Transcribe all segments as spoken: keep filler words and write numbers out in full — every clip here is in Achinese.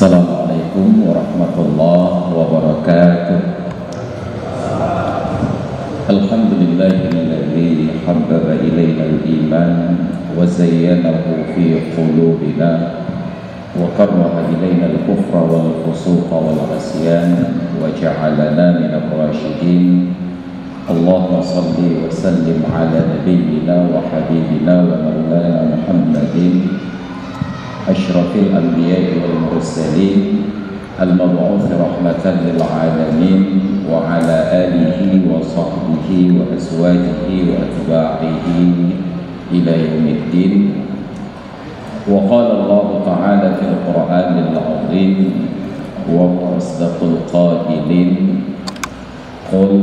Assalamualaikum warahmatullahi wabarakatuh. Alhamdulillahilladzi habbaba ilainal iman wa zayyanahu fi qulubina wa karraha ilainal kufra wal fusuqa wal 'isyan wa ja'alana minal rasyidin. Allahumma shalli wa sallim ala nabiyyina wa habibina wa maulana Muhammadin asyrafil anbiya'i wal mursalin al-mab'uts rahmatan lil alamin wa ala alihi wa sahbihi wa azwajihi wa atba'ihi ila yaumiddin. Wa qala Allahu ta'ala fil Qur'anil azim wa huwa asdaqul qailin. Qul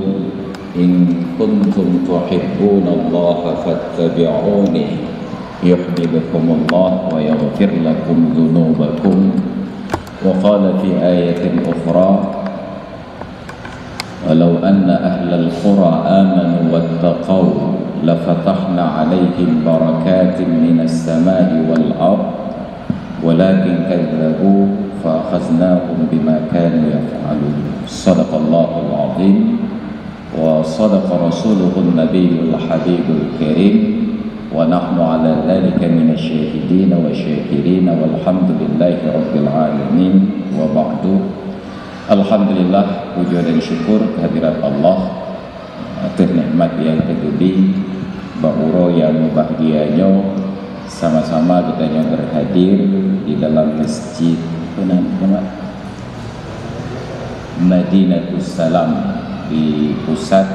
in kuntum tuhibbunallaha fattabi'uni yuhibbukumullah wa yaghfir lakum dzunubakum. Wa qala fi ayatin ukhra, walau anna ahlal qura amanu wattaqau lafatahna 'alaihim barakatin minas sama'i wal ard, walakin kadzabu fa akhadznahum bima kanu yaf'alun. Shadaqallahul azim wa shadaqa rasuluhun nabiyul habibul karim wa nahnu ala dzalika minasy syahidin wa syakirin walhamdulillahi rabbil alamin. Wa ba'du. Alhamdulillah, puja dan syukur kehadirat Allah ateueh nikmat nyang teugeubri bak uroe nyang mubahgia nyoe, sama-sama geutanyoe berhadir di dalam masjid, apa nama, Madinatus Salam di pusat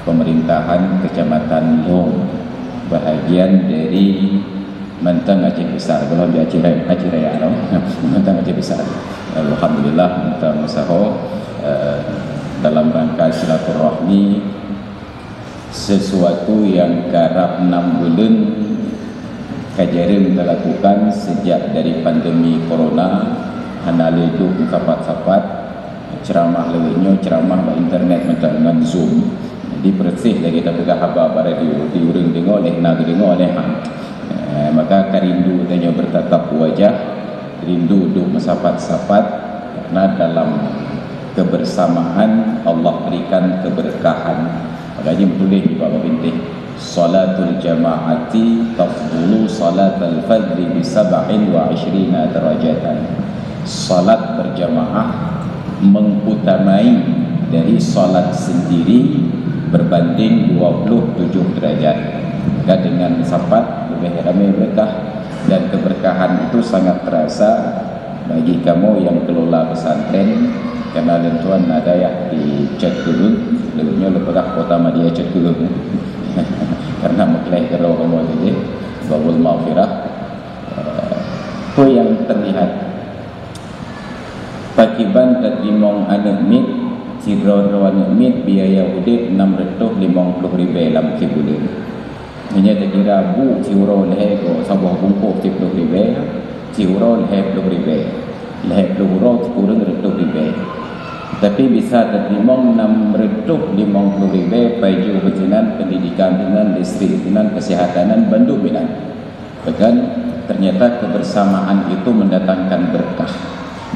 pemerintahan Kecamatan Long, bahagian dari Mantong Aceh Besar, kalau di Aceh Raya, Aceh Raya, no? Mantong Aceh Besar. Alhamdulillah, mantong meusaho, eh, dalam rangka silaturahmi, sesuatu yang karab enam bulan ka jareueng talakukan sejak dari pandemi corona, hana lé duek meusapat-sapat, ceramah lagée nyoe, ceramah bak internet mantong ngon Zoom. Jadi, peureuséh lagée tapeugah haba bak radio, di ureuëng deungoe lé na geudeungoe lé han. Eh, maka ka rindu tanyoe bertatap wajah, rindu duek meusapat-sapat, karena dalam kebersamaan Allah berikan keberkahan. Maka jih meutuléh di bak bintih, "Salatul jama'ati tafdulu salatal fadzi bi sab'in wa 'ishrina darajatan." Salat berjamaah mengutamai dari salat sendiri berbanding dua puluh tujuh derajat. Maka dengan sapat lebih ramai berkah, dan keberkahan itu sangat terasa bagi kamoe nyang kelola pesantren, karena lôn tuan na dayah di Cot Keuleueng, lôn nyoe lôn peugah Kota Madya Cot Keuleueng. Karena meukleh keudroe kamoe tadi, Babul Maghfirah. Eh, peue nyang terlihat? Pakiban tateurimong aneuëk miet, sidroe-droe aneuëk miet biaya udeb enam reutôh limong ploh ribée lam sibuleuen. Meunyoe takira bu siuroe lhée goe saboh bungkôh siplôh ribée, siuroe lhée plôh ribée, lhée plôh uroe sikureueng reutôh ribée. Tapi bisa tateurimong enam reutôh limong ploh ribée, pajoh sinan, pendidikan sinan, listrik sinan, kesehatan nan, bandum inan. Bahkan ternyata kebersamaan itu mendatangkan berkah.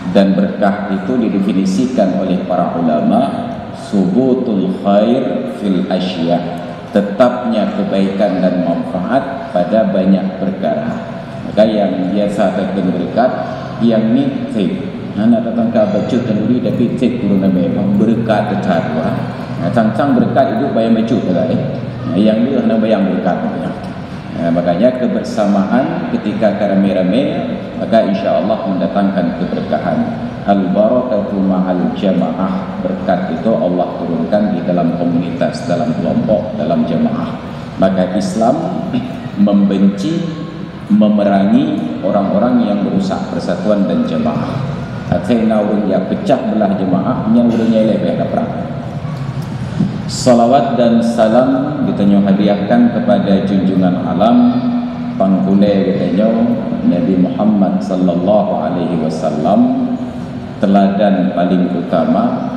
Dan berkah itu didefinisikan oleh para ulama, subutul khair fil asya, tetapnya kebaikan dan manfaat pada banyak perkara. Maka nyang biasa takheun beureukat, nyang nit cit. Hana tatangka bacut khanduri, tapi cit kureueng leubeh beureukat teucad dua. Nah, sang-sang beureukat idup bayang bacut sagai. Nah, nyang dua hana bayang beureukat. Nah, makanya kebersamaan ketika ka ramé-ramé, maka insya Allah mendatangkan keberkahan. Al-barakatu ma'al jamaah, berkat itu Allah turunkan di dalam komunitas, dalam kelompok, dalam jamaah. Maka Islam membenci, memerangi orang-orang yang merusak persatuan dan jamaah. Akhé na ureuëng nyang peucah beulah jamaah, nyan ureuëng nyang leubeh kaprah. Salawat dan salam geutanyoe hadiahkan kepada junjungan alam, pangkulée geutanyoe, Nabi Muhammad sallallahu alaihi wasallam, teladan paling utama,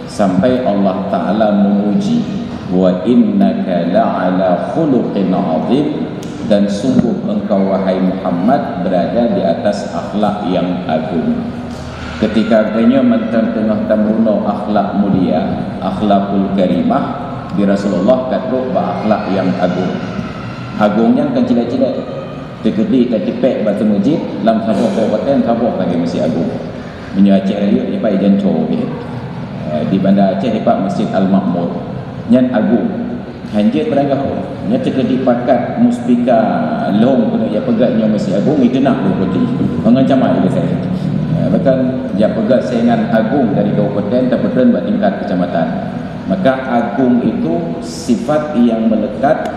sampai Allah Ta'ala memuji, "Wa innaka la'ala khuluqin azim," dan sungguh engkau, wahai Muhammad, berada di atas akhlak yang agung. Ketika geutanyoe mantong teungoh tameurunoe akhlak mulia, akhlakul karimah, di Rasulullah ka trok bak akhlak nyang agong. Agong nyan kon cilek-cilek. Teukeudi tacipék bak meuseujid, lam saboh kabupaten saboh lagée Masjid Agong. Meunyoe Aceh Rayeuk, ipat Ijan Cho, eh, di Banda Aceh ipat Masjid Al-Makmur. Nyan agong. Hanjeuet beurangkaho. Nyan teukeudi pakat muspika lhong keuneuk ya peugah nyoe Masjid Agong, iteunak lhong putih. Ngon camat juga saya. Eh, bahkan ya peugah saingan agong dari kabupaten tapeutreun bak tingkat kecamatan. Maka agong itu sifat yang melekat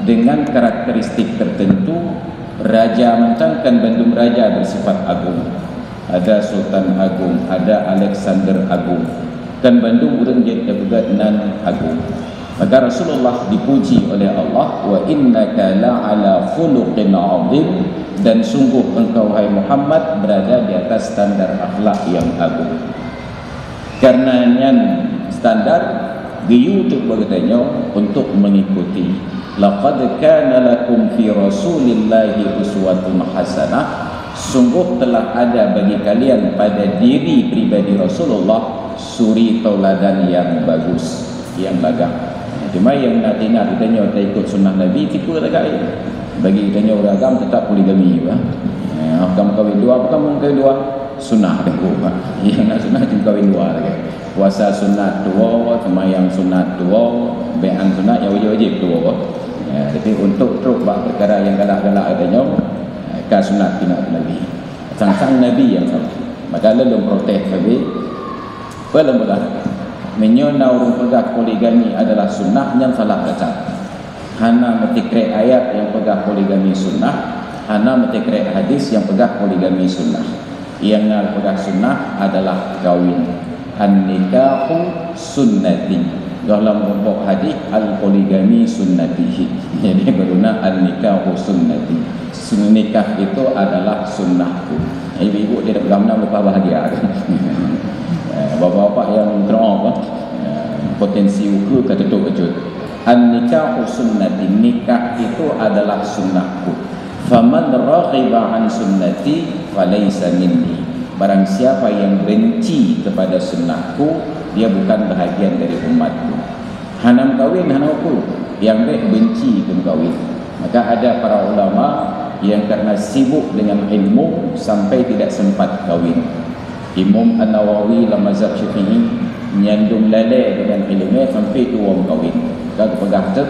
dengan karakteristik tertentu. Raja mantong kan bandum raja bersifat agong. Ada Sultan Agong, ada Alexander Agong. Kan bandum ureuëng jeuet tapeugah nan agong. Maka Rasulullah dipuji oleh Allah, "Wa innaka la'ala khuluqin azim," dan sungguh engkau, hai Muhammad, berada di atas standar akhlak yang agung. Karena nyan standar geuyue teuk bak geutanyoe untuk mengikuti. "Laqad kana lakum fi Rasulillahi uswatun hasanah." Sungguh telah ada bagi kalian pada diri pribadi Rasulullah suri tauladan yang bagus, yang lagak. Cuma yang nak ingat geutanyoe taikut sunnah Nabi, tipe lagak. Bagi geutanyoe ureuëng agam tetap poligami, bah. Eh, kamu kawin dua, apa kamu kawin dua? Sunnah dah, bah. Yang nak sunnah cuma kawin dua lagi. Puasa sunat dua, sembahyang sunat dua, bai'an sunat yang wajib-wajib dua. Ya, jadi untuk trok bak perkara yang galak-galak geutanyoe, ka sunat tinggal Nabi. Sang-sang Nabi yang salah. Maka lôn protes Nabi. Apa lôn peugah? Meunyoe na ureuëng peugah poligami adalah sunnah, nyan salah gata. Hana meusikrek ayat nyang peugah poligami sunnah, hana meusikrek hadis nyang peugah poligami sunnah. Nyang na peugah sunnah adalah kawin. "An-nikahu sunnati." Dalam kelompok hadis, "Al-poligami sunnati." Jadi, baru na "An-nikahu sunnati." Sun-, nikah itu adalah sunnahku. Ibu-ibu tidak gamna lepas bahagia. Eh, bapak-bapak yang terhormat, eh, potensi uku ka tutup bacut. "An-nikahu sunnati," nikah itu adalah sunnahku. "Faman raghiba an sunnati falaysa minni." Barang siapa yang benci kepada sunnahku, dia bukan bahagian dari umatku. Hana meukawen, hana uku, yang baik benci keu meukawen. Maka ada para ulama yang karena sibuk dengan ilmu sampai tidak sempat kawin. Imam An-Nawawi lam mazhab Syafi'i nyandum lalai dengan ilmu sampai tuwo meukawen. Ka geupeugah teuk,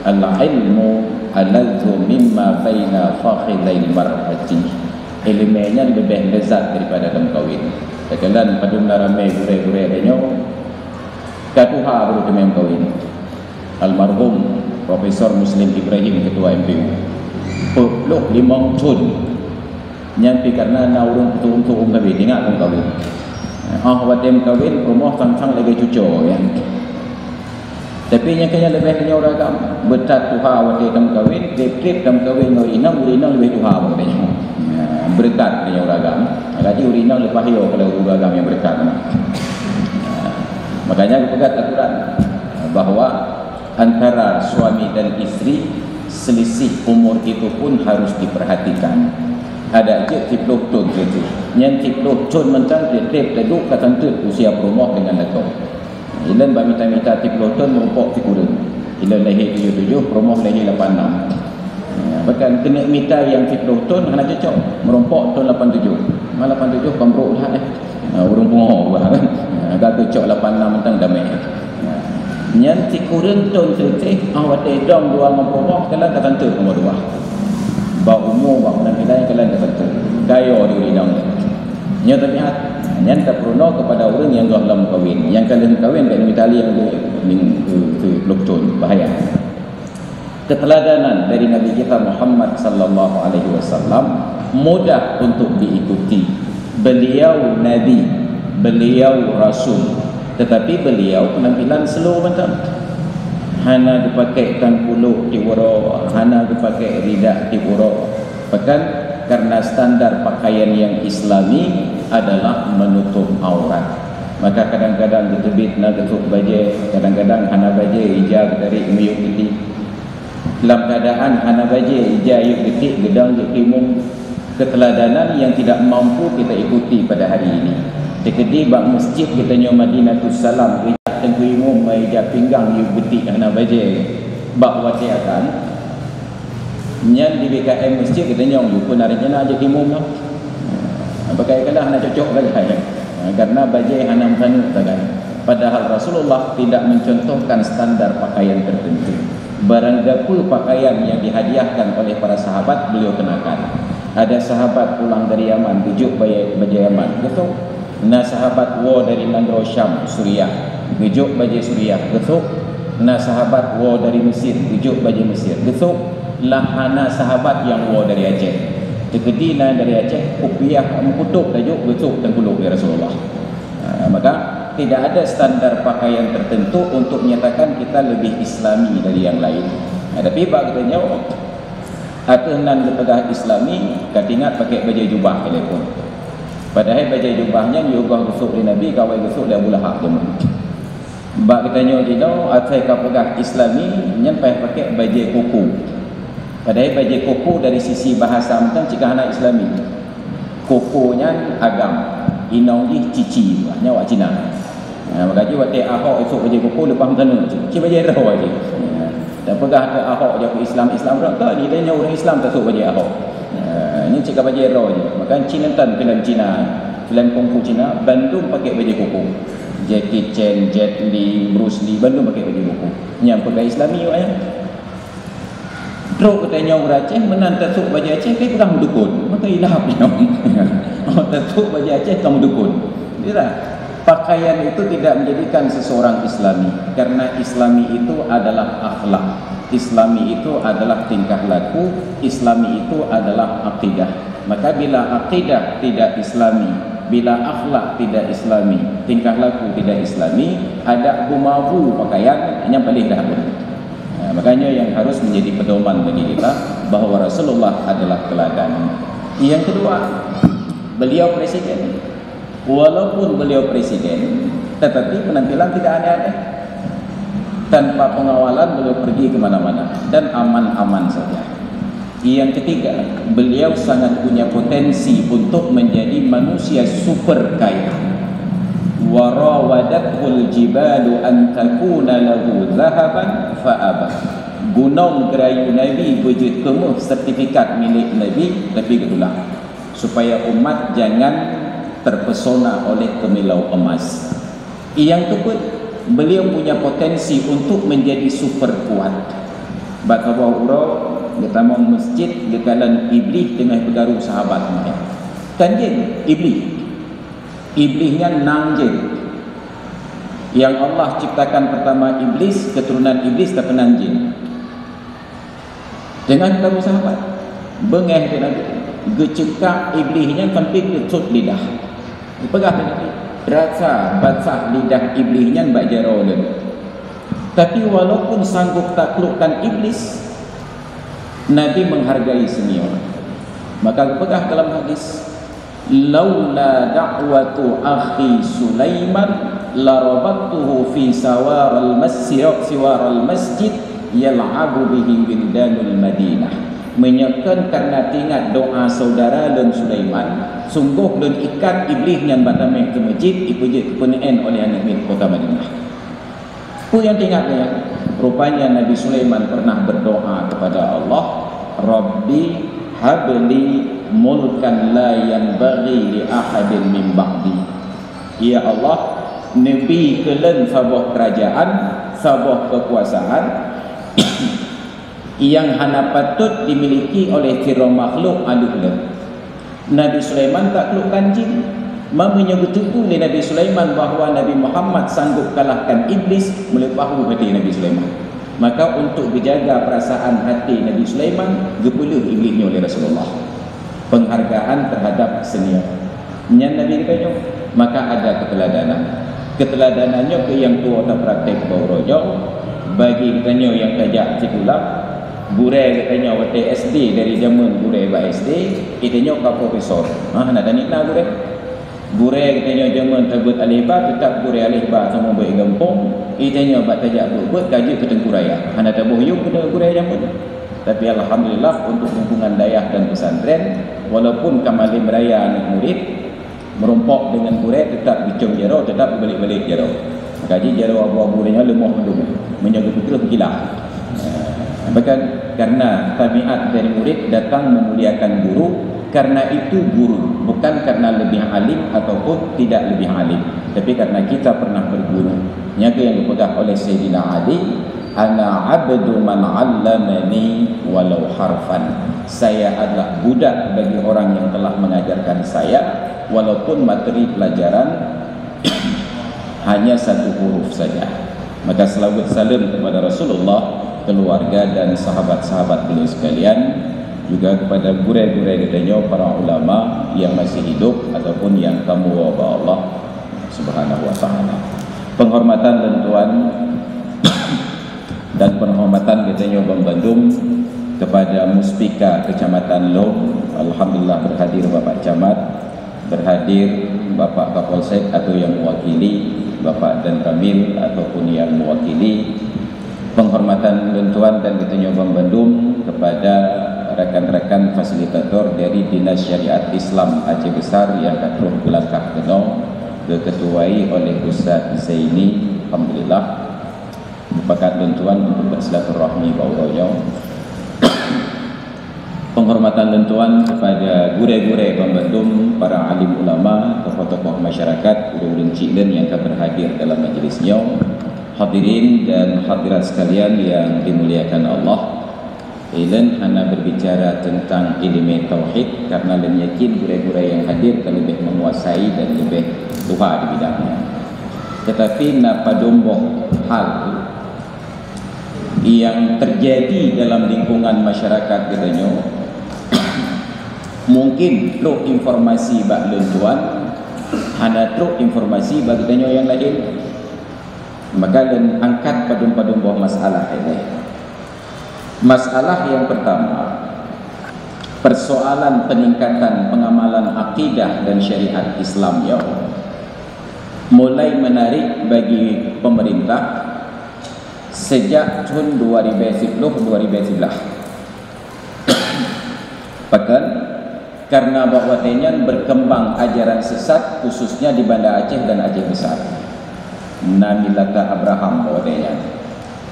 "Al-ilmu aladzu mimma baina fakhidzail mar'ati." Ilmu nyan leubeh lezat daripada lam kawin. Takalon padum na ramé gurée-gurée tanyoe ka tuha baru teumé meukawen. Almarhum Profesor Muslim Ibrahim, Ketua M P U, peuet ploh limong thon. Nyan pih karena na ureuëng peutueng-tueng kawin, ingat ureuëng kawin. Ah, watée meukawen, rumoh sang-sang lagée cucoe, ya. Tapi nyang keuh nyan leubeh tanyoe ureuëng agam, beutat tuha watée tameukawen, treb-treb tameukawen ngon ureuëng inong, ureuëng inong leubeh tuha bak tanyoe. Ya, beureukat tanyoe ureuëng agam. Jadi ureuëng inong leupah yo kalau ureuëng agam nyang beureukat. Ya. Makanya geupeugah aturan bahwa antara suami dan istri, selisih umur itu pun harus diperhatikan. Adak jeuet siploh thon saja. Nyan siploh thon mantong treb-treb taduek ka tanteut usia peurumoh dengan lakoe. Ilôn bak mita-mita siploh thon meurumpok sikureueng. Ilôn lahé tujoh tujoh, peurumoh lahé lapan nam. Ya, bahkan keuneuk mita nyang siploh thon hana cocok, meurumpok thon lapan tujoh. Ma lapan tujoh kon brok that, eh. Ha, ureuëng pungo bah, kan. Ha, ka geucok lapan nam mantong damé. Ha. Nyan sikureueng thon seuteh, ah, watée dong dua ngon peurumoh, keulan ka tanteut nomor dua. Bak umu, bak penampilan, keulan ka tanteut. Gayo di ureuëng inong. Nyoe tabiat. Nyan tapeurunoe kepada ureuëng nyang goh lom kawin. Nyang ka lheueh kawin, bèk mita lé nyang tu, nyang tu, tu, lhok thon. Bahaya. Keteladanan dari Nabi kita Muhammad sallallahu alaihi wasallam mudah untuk diikuti. Beliau Nabi, beliau Rasul, tetapi beliau penampilan slow macam. Hana geupakai tangkulok tiep uroe, hana geupakai ridak tiep uroe. Bahkan karena standar pakaian yang Islami adalah menutup aurat. Maka kadang-kadang geuteubiet na geutôb bajée, kadang-kadang hana bajée, ija geutarék miyueb geuti. Lam keadaan hana bajée, ija yub geuti, geudong jeuet timong, keteladanan yang tidak mampu kita ikuti pada hari ini. Jadi bak masjid geutanyoe Madinatus Salam, ijak teungku imum ngon ija pinggang yue beutik hana bajée bak watée azan. Nyan di B K M masjid geutanyoe yue pun hari nyan ajak imum lah. Ha, pakai kalah hana cocok sagai. Ha, karena bajée hana meusaneuk sagai. Padahal Rasulullah tidak mencontohkan standar pakaian tertentu. Barang gapeue pakaian yang dihadiahkan oleh para sahabat, beliau kenakan. Ada sahabat pulang dari Yaman, geujok bajée, bajée Yaman, geusok. Na sahabat woe dari nanggroe Syam, Suriah, geujok bajée Suriah, geusok. Na sahabat woe dari Mesir, geujok bajée Mesir, geusok. Lah hana sahabat nyang woe dari Aceh. Teukeudi na dari Aceh, kupiah meukutob tajok, geusok teungkulok lé Rasulullah. Ha, maka tidak ada standar pakaian tertentu untuk menyatakan kita lebih Islami dari yang lain. Ha, tapi bak geutanyoe, ateueh nan geupeugah Islami, ka teuingat pakai bajée jubah telepon. Padahai bajée jubah nyan yue goh geusok lé Nabi, ka awai geusok lé Abu Lahab jameun. Bak geutanyoe jinoe, asai ka peugah Islami, nyan payah pakai bajée koko. Padahai bajée koko dari sisi bahasa mantong cit ka hana Islami. Koko nyan agam, inong jih cici, nyan awak Cina. Ha, maka jih watée Ahok isok bajée koko, leupah meutaneueng cit. Cit bajée droe jih. Ha, dan peugah keu Ahok jak keu Islam, Islam droe, ka jih tanyoe ureuëng Islam tasok bajée Ahok. Ha, nyan cit ka bajée droe jih. Maka cit nonton filem Cina, filem kungfu Cina, bandum pakai bajée koko. Jackie Chan, Jet Li, Bruce Lee, bandum pakai bajée koko. Nyang peugah Islami awaknyan. Trok geutanyoe ureuëng Aceh, meunan tasok bajée Aceh, tapi peugah meudukon. Maka ilap nyoe. Tasok bajée Aceh ka meudukon. Tidak. Pakaian itu tidak menjadikan seseorang Islami. Karena Islami itu adalah akhlak. Islami itu adalah tingkah laku. Islami itu adalah akidah. Maka bila akidah tidak Islami, bila akhlak tidak Islami, tingkah laku tidak Islami, adak beumabu pakaian, nyan paléh dah pun. Ha, makanya yang harus menjadi pedoman bagi kita bahwa Rasulullah adalah teladan. Yang kedua, beliau presiden. Walaupun beliau presiden, tetapi penampilan tidak aneh-aneh. Tanpa pengawalan beliau pergi ke mana-mana dan aman-aman saja. Yang ketiga, beliau sangat punya potensi untuk menjadi manusia super kaya. Wa rawadathul jibalu an takuna lahu dhahaban fa aba. Gunong geurayu Nabi beujeuet keumeuh sertifikat milék Nabi, tapi geutulak, supaya umat jangan terpesona oleh kemilau emas. Nyang keupeuet, beliau punya potensi untuk menjadi super kuat. Bak saboh uroe, geutamong masjid, geukalon Iblih teungoh peugaru sahabat. Kan jin, Iblih. Iblih nyan nan jin. Nyang Allah ciptakan pertama Iblis, keturunan Iblis, tapi nan jin. Teungoh peugaru sahabat, beungéh keu Nabi, geuceukak Iblih nyan sampai geucot lidah. Geupeugah lé Nabi, "Rasa basah lidah Iblih nyan bak jaroe lôn." Tapi walaupun sanggup taklukkan Iblis, Nabi menghargai senior. Maka geupeugah dalam hadis, "Laula da'watu akhi Sulaiman larabattuhu fi sawaral masjid, siwaral masjid yal'abu bihi wildanul Madinah." Meunyoe kon karena teuingat doa saudara lôn Sulaiman, sunggoh lôn ikat Iblih nyan bak tameh keu masjid, ipeujeuet keupeuneu'en oleh aneuk miet kota Madinah. Peue nyang teuingat nyan? Rupanya Nabi Sulaiman pernah berdoa kepada Allah, "Rabbi habli mulkan la yanbaghi li ahadin min ba'di." Ya Allah, neubi keu lôn saboh keurajaan, saboh keukuasaan nyang hana patôt dimiliki oleh sidroe makhluk adoh lôn. Nabi Sulaiman taklukkan jin. Meunyoe geuteupeue lé Nabi Sulaiman bahwa Nabi Muhammad sanggup kalahkan Iblis, meuleupah u até Nabi Sulaiman. Maka untuk geujaga perasaan até Nabi Sulaiman, geupeuleueh Iblih nyoe lé Rasulullah. Penghargaan terhadap senior. Nyan Nabi geutanyoe, maka ada keteladanan. Keteladanan nyoe keuh nyang tuwoe tapraktek bak uroe nyoe, bagi geutanyoe nyang tajak sikula, gurée geutanyoe watée S D dari jameun gurée bak S D, geutanyoe ka profesor. Ha, hana tanikna gurée. Gurée geutanyoe jameun tabeuet alif ba, teutap gurée alif ba sama beuet gampông, geutanyoe bak tajak beuet-beuet ka jeuet keu teungku raya. Hana taboh yum keu gurée jameun. Tapi alhamdulillah untuk hubungan dayah dan pesantren, walaupun ka malém raya aneuk murit, Meurumpok deungon gurée, teutap geucom jaroe, teutap geubalek-balek jaroe. Maka jih jaroe abu-abu nyoe leumoh mandum, meunyoe geupeukeureuk geukilah. Bahkan karena tabiat dari murid datang memuliakan guru, karena itu guru, bukan karena lebih alim ataupun tidak lebih alim, tapi karena kita pernah berguru. Nyan keuh nyang geupeugah oleh Saidina Ali, "Ana abdu man 'allamani walau harfan." Saya adalah budak bagi orang yang telah mengajarkan saya, walaupun materi pelajaran hanya satu huruf saja. Maka selawat salam kepada Rasulullah, keluarga dan sahabat-sahabat beliau sekalian, juga kepada gurée-gurée geutanyoe, para ulama yang masih hidup ataupun yang ka meuwoe bak Allah Subhanahu wa Taala. Penghormatan lôn tuan dan penghormatan geutanyoe banmandum kepada Muspika Kecamatan Lhom. Alhamdulillah, berhadir Bapak Camat, berhadir Bapak Kapolsek atau yang mewakili, Bapak Danramil ataupun yang mewakili. Penghormatan lôn tuan dan geutanyoe banmandum kepada rakan-rakan fasilitator dari Dinas Syariat Islam Aceh Besar yang ka troh beulangkah keunoe, geuketuai oleh Ustaz Zaini, alhamdulillah. Mupakat lôn tuan untuk bersilaturahmi bak uroe nyoe. Penghormatan lôn tuan kepada gurée-gurée banmandum, para alim ulama, tokoh-tokoh masyarakat, ureuëng-ureuëng chik lôn nyang ka berhadir dalam majlis nyoe, hadirin dan hadirat sekalian yang dimuliakan Allah. Ilôn hana berbicara tentang ileumé tauhid, karena lôn yakin gurée-gurée nyang hadir ka leubeh menguasai dan leubeh tuha di bidang nyan. Tetapi na padum boh hal yang terjadi dalam lingkungan masyarakat geutanyoe, mungkin trok informasi bak lôn tuan, hana trok informasi bak geutanyoe nyang laén. Maka lôn angkat padum-padum boh masalah ilée. Masalah yang pertama, persoalan peningkatan pengamalan akidah dan syariat Islam nyoe mulai menarik bagi pemerintah sejak tahun dua ribu sepuluh, dua ribu sebelas. Pakon? Karena bak watée nyan berkembang ajaran sesat, khususnya di Banda Aceh dan Aceh Besar. Na milata Abraham bak watée nyan.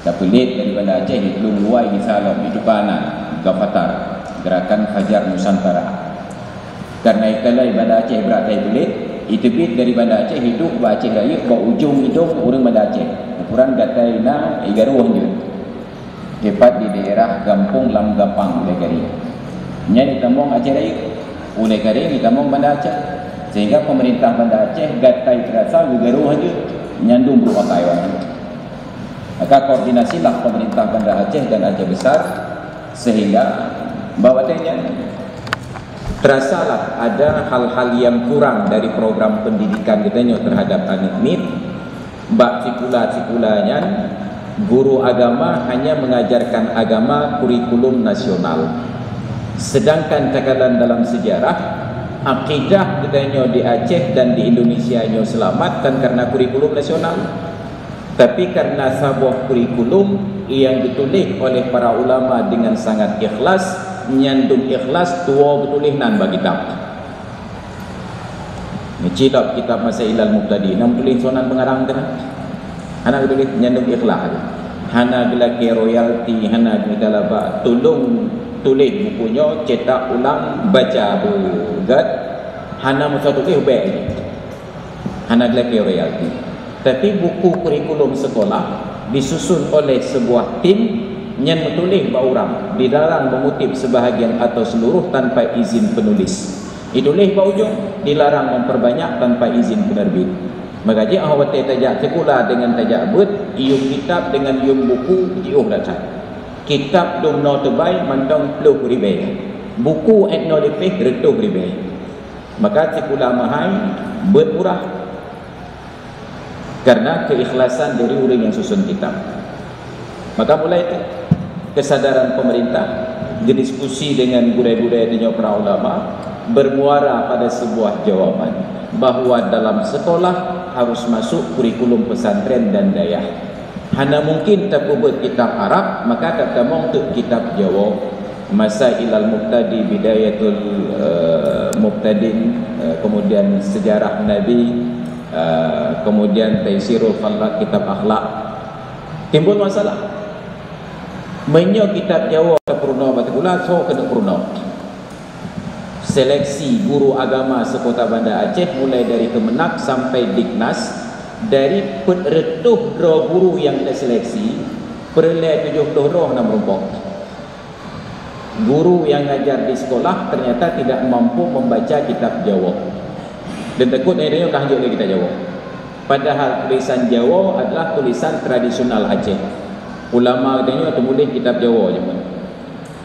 Tapeulet dari Banda Aceh, di Plueng Luwai, di Salom, di Tukanan, Gafatar, Gerakan Fajar Nusantara. Karena ikalai Banda Aceh brat tai peulet, iteubiet dari Banda Aceh, iduek bak Aceh Rayeuk, bak ujong idong ureuëng Banda Aceh. Ukuran gatai na igaroh hanjeuet. Tepat di daerah Gampông Lam Gapang, Ulée Garing. Nyan itamong Aceh Rayeuk, Ulée Garing itamong Banda Aceh. Sehingga pemerintah Banda Aceh gatai teurasa geugaroh hanjeuet, nyandum brok akai awaknyan. Maka koordinasilah pemerintah Banda Aceh dan Aceh Besar, sehingga bak watée nyan terasalah ada hal-hal yang kurang dari program pendidikan geutanyoe terhadap aneuk miet. Bak sikula-sikula nyan, guru agama hanya mengajarkan agama kurikulum nasional. Sedangkan takalon dalam sejarah, akidah geutanyoe di Aceh dan di Indonesia nyoe selamat kan karena kurikulum nasional. Tapi karena saboh kurikulum yang ditulis oleh para ulama dengan sangat ikhlas, nyandum ikhlas tuwoe geutuléh nan bak kitab. Meucilab kitab Masailal Mubtadi, na meutuléh soe nan peungarang teuh na? Hana geutuléh, nyandum ikhlas. Hana geulakée royalti, hana geutalaba. Tulông tuléh buku nyoe, cetak ulang, baca beugét. Hana meusoe tuléh bék. Hana geulakée royalti. Tapi buku kurikulum sekolah disusun oleh sebuah tim nyang meutuléh bak urang, dilarang mengutip sebahagian atau seluruh tanpa izin penulis. Dituléh bak ujong, dilarang memperbanyak tanpa izin penerbit. Maka jih, óh watée tajak sikula deungon tajak beuet, yuem kitab deungon yuem buku jiôh that-that. Kitab dum noe teubai mantong ploh ribée. Buku 'et noe leupeh reutôh ribée. Maka sikula meuhai, beuet murah. Karena keikhlasan dari ureuëng nyang susun kitab. Maka mulai tu, kesadaran pemerintah, geudiskusi dengan gurée-gurée tanyoe para ulama, bermuara pada sebuah jawaban bahwa dalam sekolah harus masuk kurikulum pesantren dan dayah. Hana mungkin tapeubuet kitab Arab, maka tatamong teuk kitab Jawoe. Masailal Mubtadi, Bidayatul, eh, Mubtadin, eh, kemudian Sejarah Nabi, eh, kemudian Taisirul Khallaq, kitab akhlak. Timbul masalah. Meunyoe kitab Jawoe tapeurunoe bak sikula, soe keuneuk peurunoe? Seleksi guru agama sekota Banda Aceh, mulai dari Kemenag sampai Diknas, dari peuet reutôh droe guru nyang teuseleksi, peureulée tujoh ploh droe na meurumpok. Guru nyang ngajar di sekolah ternyata tidak mampu membaca kitab Jawoe. Dan takot ayah nyoe ka hanjeuet lé kitab Jawoe. Padahal tulisan Jawoe adalah tulisan tradisional Aceh. Ulama geutanyoe teumuléh kitab Jawoe jameun.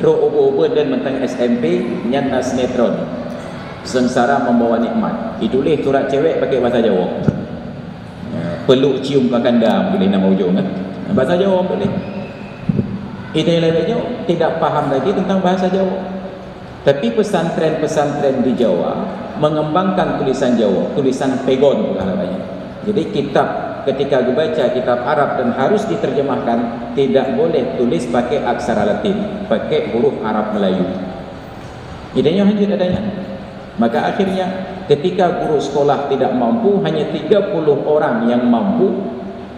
Trok ubé-ubé dan mantong S M P nyan na sinetron Sengsara Membawa Nikmat. Ituléh surat cewek pakai bahasa Jawoe. Ya, peluk cium kakanda, boleh nama ujung, kan? Bahasa Jawoe boleh. Itu yang lainnya tidak paham lagi tentang bahasa Jawoe. Tapi pesantren-pesantren di Jawa mengembangkan tulisan Jawoe, tulisan pegon bukan namanya. Jadi kitab, ketika dibaca kitab Arab dan harus diterjemahkan, tidak boleh tulis pakai aksara Latin, pakai huruf Arab Melayu. Idanya hanya adanya. Maka akhirnya, ketika guru sekolah tidak mampu, hanya tiga puluh orang yang mampu,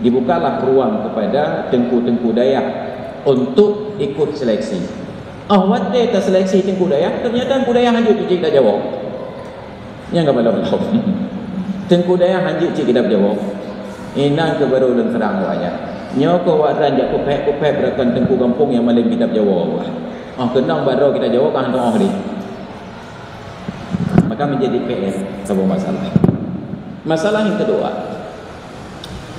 dibukalah ruang kepada teungku-teungku dayah untuk ikut seleksi. Oh, watée taseleksi teungku dayah, ternyata teungku dayah hanjeuet cit kitab Jawoe. Nyang ka balom lom. Teungku dayah hanjeuet cit kitab Jawoe. Inan keuh baru lôn seurang awaknyan. Nyoe keuh awaknyan jak kupék-kupék beurakan teungku gampông nyang malém kitab Jawoe. Oh, keunong bak droe kitab Jawoe ka hana teuoh lé. Maka menjadi P R saboh masalah. Masalah yang kedua,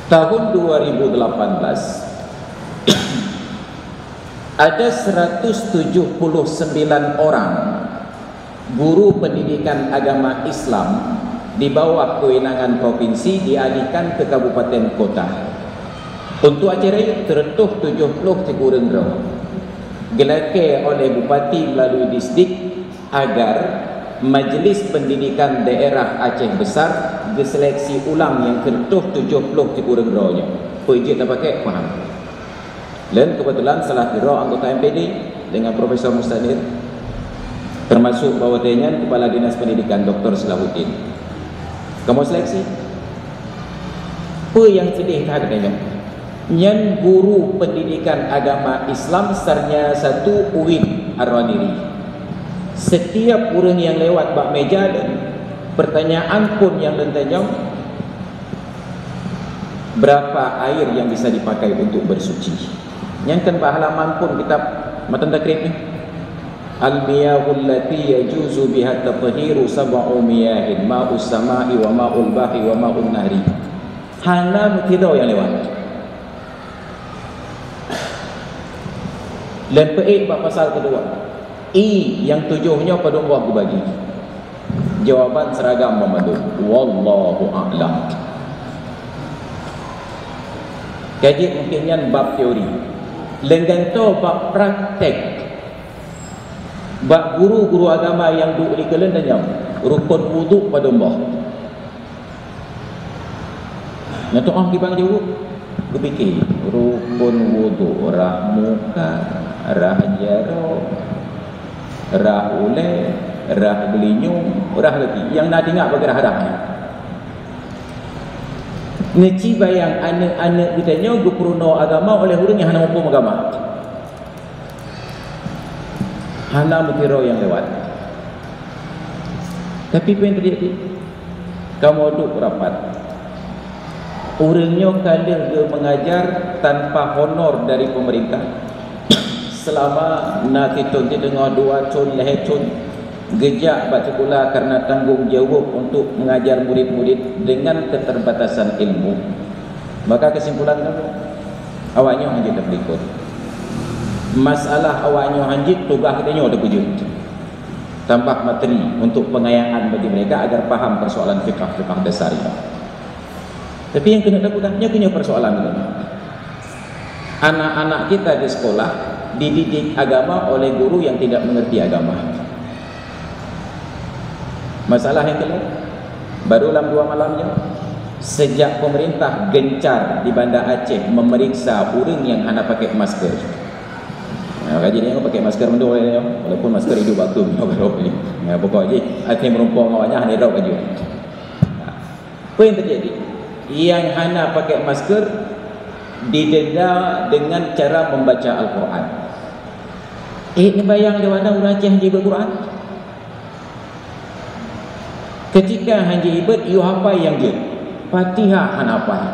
tahun dua ribu delapan belas, ada seratus tujuh puluh sembilan orang guru pendidikan agama Islam di bawah kewenangan provinsi dialihkan ke kabupaten kota. Untuk Aceh Rayek, seratus tujuh puluh tiga ureuëng droe. Geulakée oleh bupati melalui disdik agar Majlis Pendidikan Daerah Aceh Besar geuseleksi ulang nyang seratus tujoh ploh tiga ureuëng droe nyoe. Peue jeuet tapakék, paham? Dan kebetulan salah sidroe anggota M P D dengan Profesor Mustanir, termasuk bahwa nyan Kepala Dinas Pendidikan Doktor Salahuddin. Kamoe seleksi. Peue nyang seudeh that geutanyoe? Nyan guru pendidikan agama Islam sarnya satu UIN Ar-Raniri. Setiap ureuëng nyang lewat bak meja lôn, pertanyaan phon nyang lôn tanyong, berapa air yang bisa dipakai untuk bersuci? Nyan kan bak halaman phon kitab Matan Takrib ni. Al-miyahul lati yajuzu biha tathiru sab'u miyahin, ma'us sama'i wa ma'ul bahri wa ma'un nahri. Hana meusidroe nyang lewat. Lôn peuék bak pasal keudua. I nyang tujoh nyoe padum boh geubagi? Jawaban seragam meumandum. Wallahu a'lam. Jadi mungkin nyan bab teori. Lengganto bab praktek. Bak guru-guru agama nyang duek di keuleuen tanyong, rukon wudhu padum boh? Nyang tu'oh kibang jaweueb, geupike, rukon wudhu rah muka, rah jaroe, rah ulée, rah geulinyueng, rah gaki. Nyang na teuingat bak rah-rah nyan. Neuci bayang aneuëk-aneuëk geutanyoe geupeurunoe agama oleh ureuëng nyang hana muphom agama. Hana meusidroe nyang lewat. Tapi peue nyang teujadi? Kamoe duek rapat. Ureuëng nyoe ka lheueh geumeungajar tanpa honor dari pemerintah selama na sithon, siteungoh, dua thon, lhée thon. Geujak bak sikula karena tanggong jaweueb untuk mengajar murid-murid dengan keterbatasan ilmu. Maka kesimpulan kamoe, awak nyoe hanjeuet tapeulikot. Masalah awak nyoe hanjeuet, tugaih geutanyoe tapeujeuet. Tambah materi untuk pengayaan bagi mereka agar paham persoalan fikah-fikah dasar ini. Tapi nyang keuneuk tapeugah, nyoe keuh nyoe persoalan geutanyoe. Anak-anak kita di sekolah dididik agama oleh guru yang tidak mengerti agama. Masalah nyang keulhèe, baru lam dua malam nyoe, sejak pemerintah gencar di Banda Aceh memeriksa ureuëng nyang hana pakai masker. Nah, Jadi nyoe pakai masker mandum lé nyoe, walaupun masker hidup baku nyoe kalau ni. Ya, pokok jih até meureumpok ngon awaknyan hana rot baju. Apa yang terjadi? Yang hana pakai masker didenda dengan cara membaca Al-Quran. Eh, neubayang di mana ureueng Aceh hana jibeuet Quran? Ketika hana jibeuet, yue hafai nyang jeuet. Fatihah hana hafai.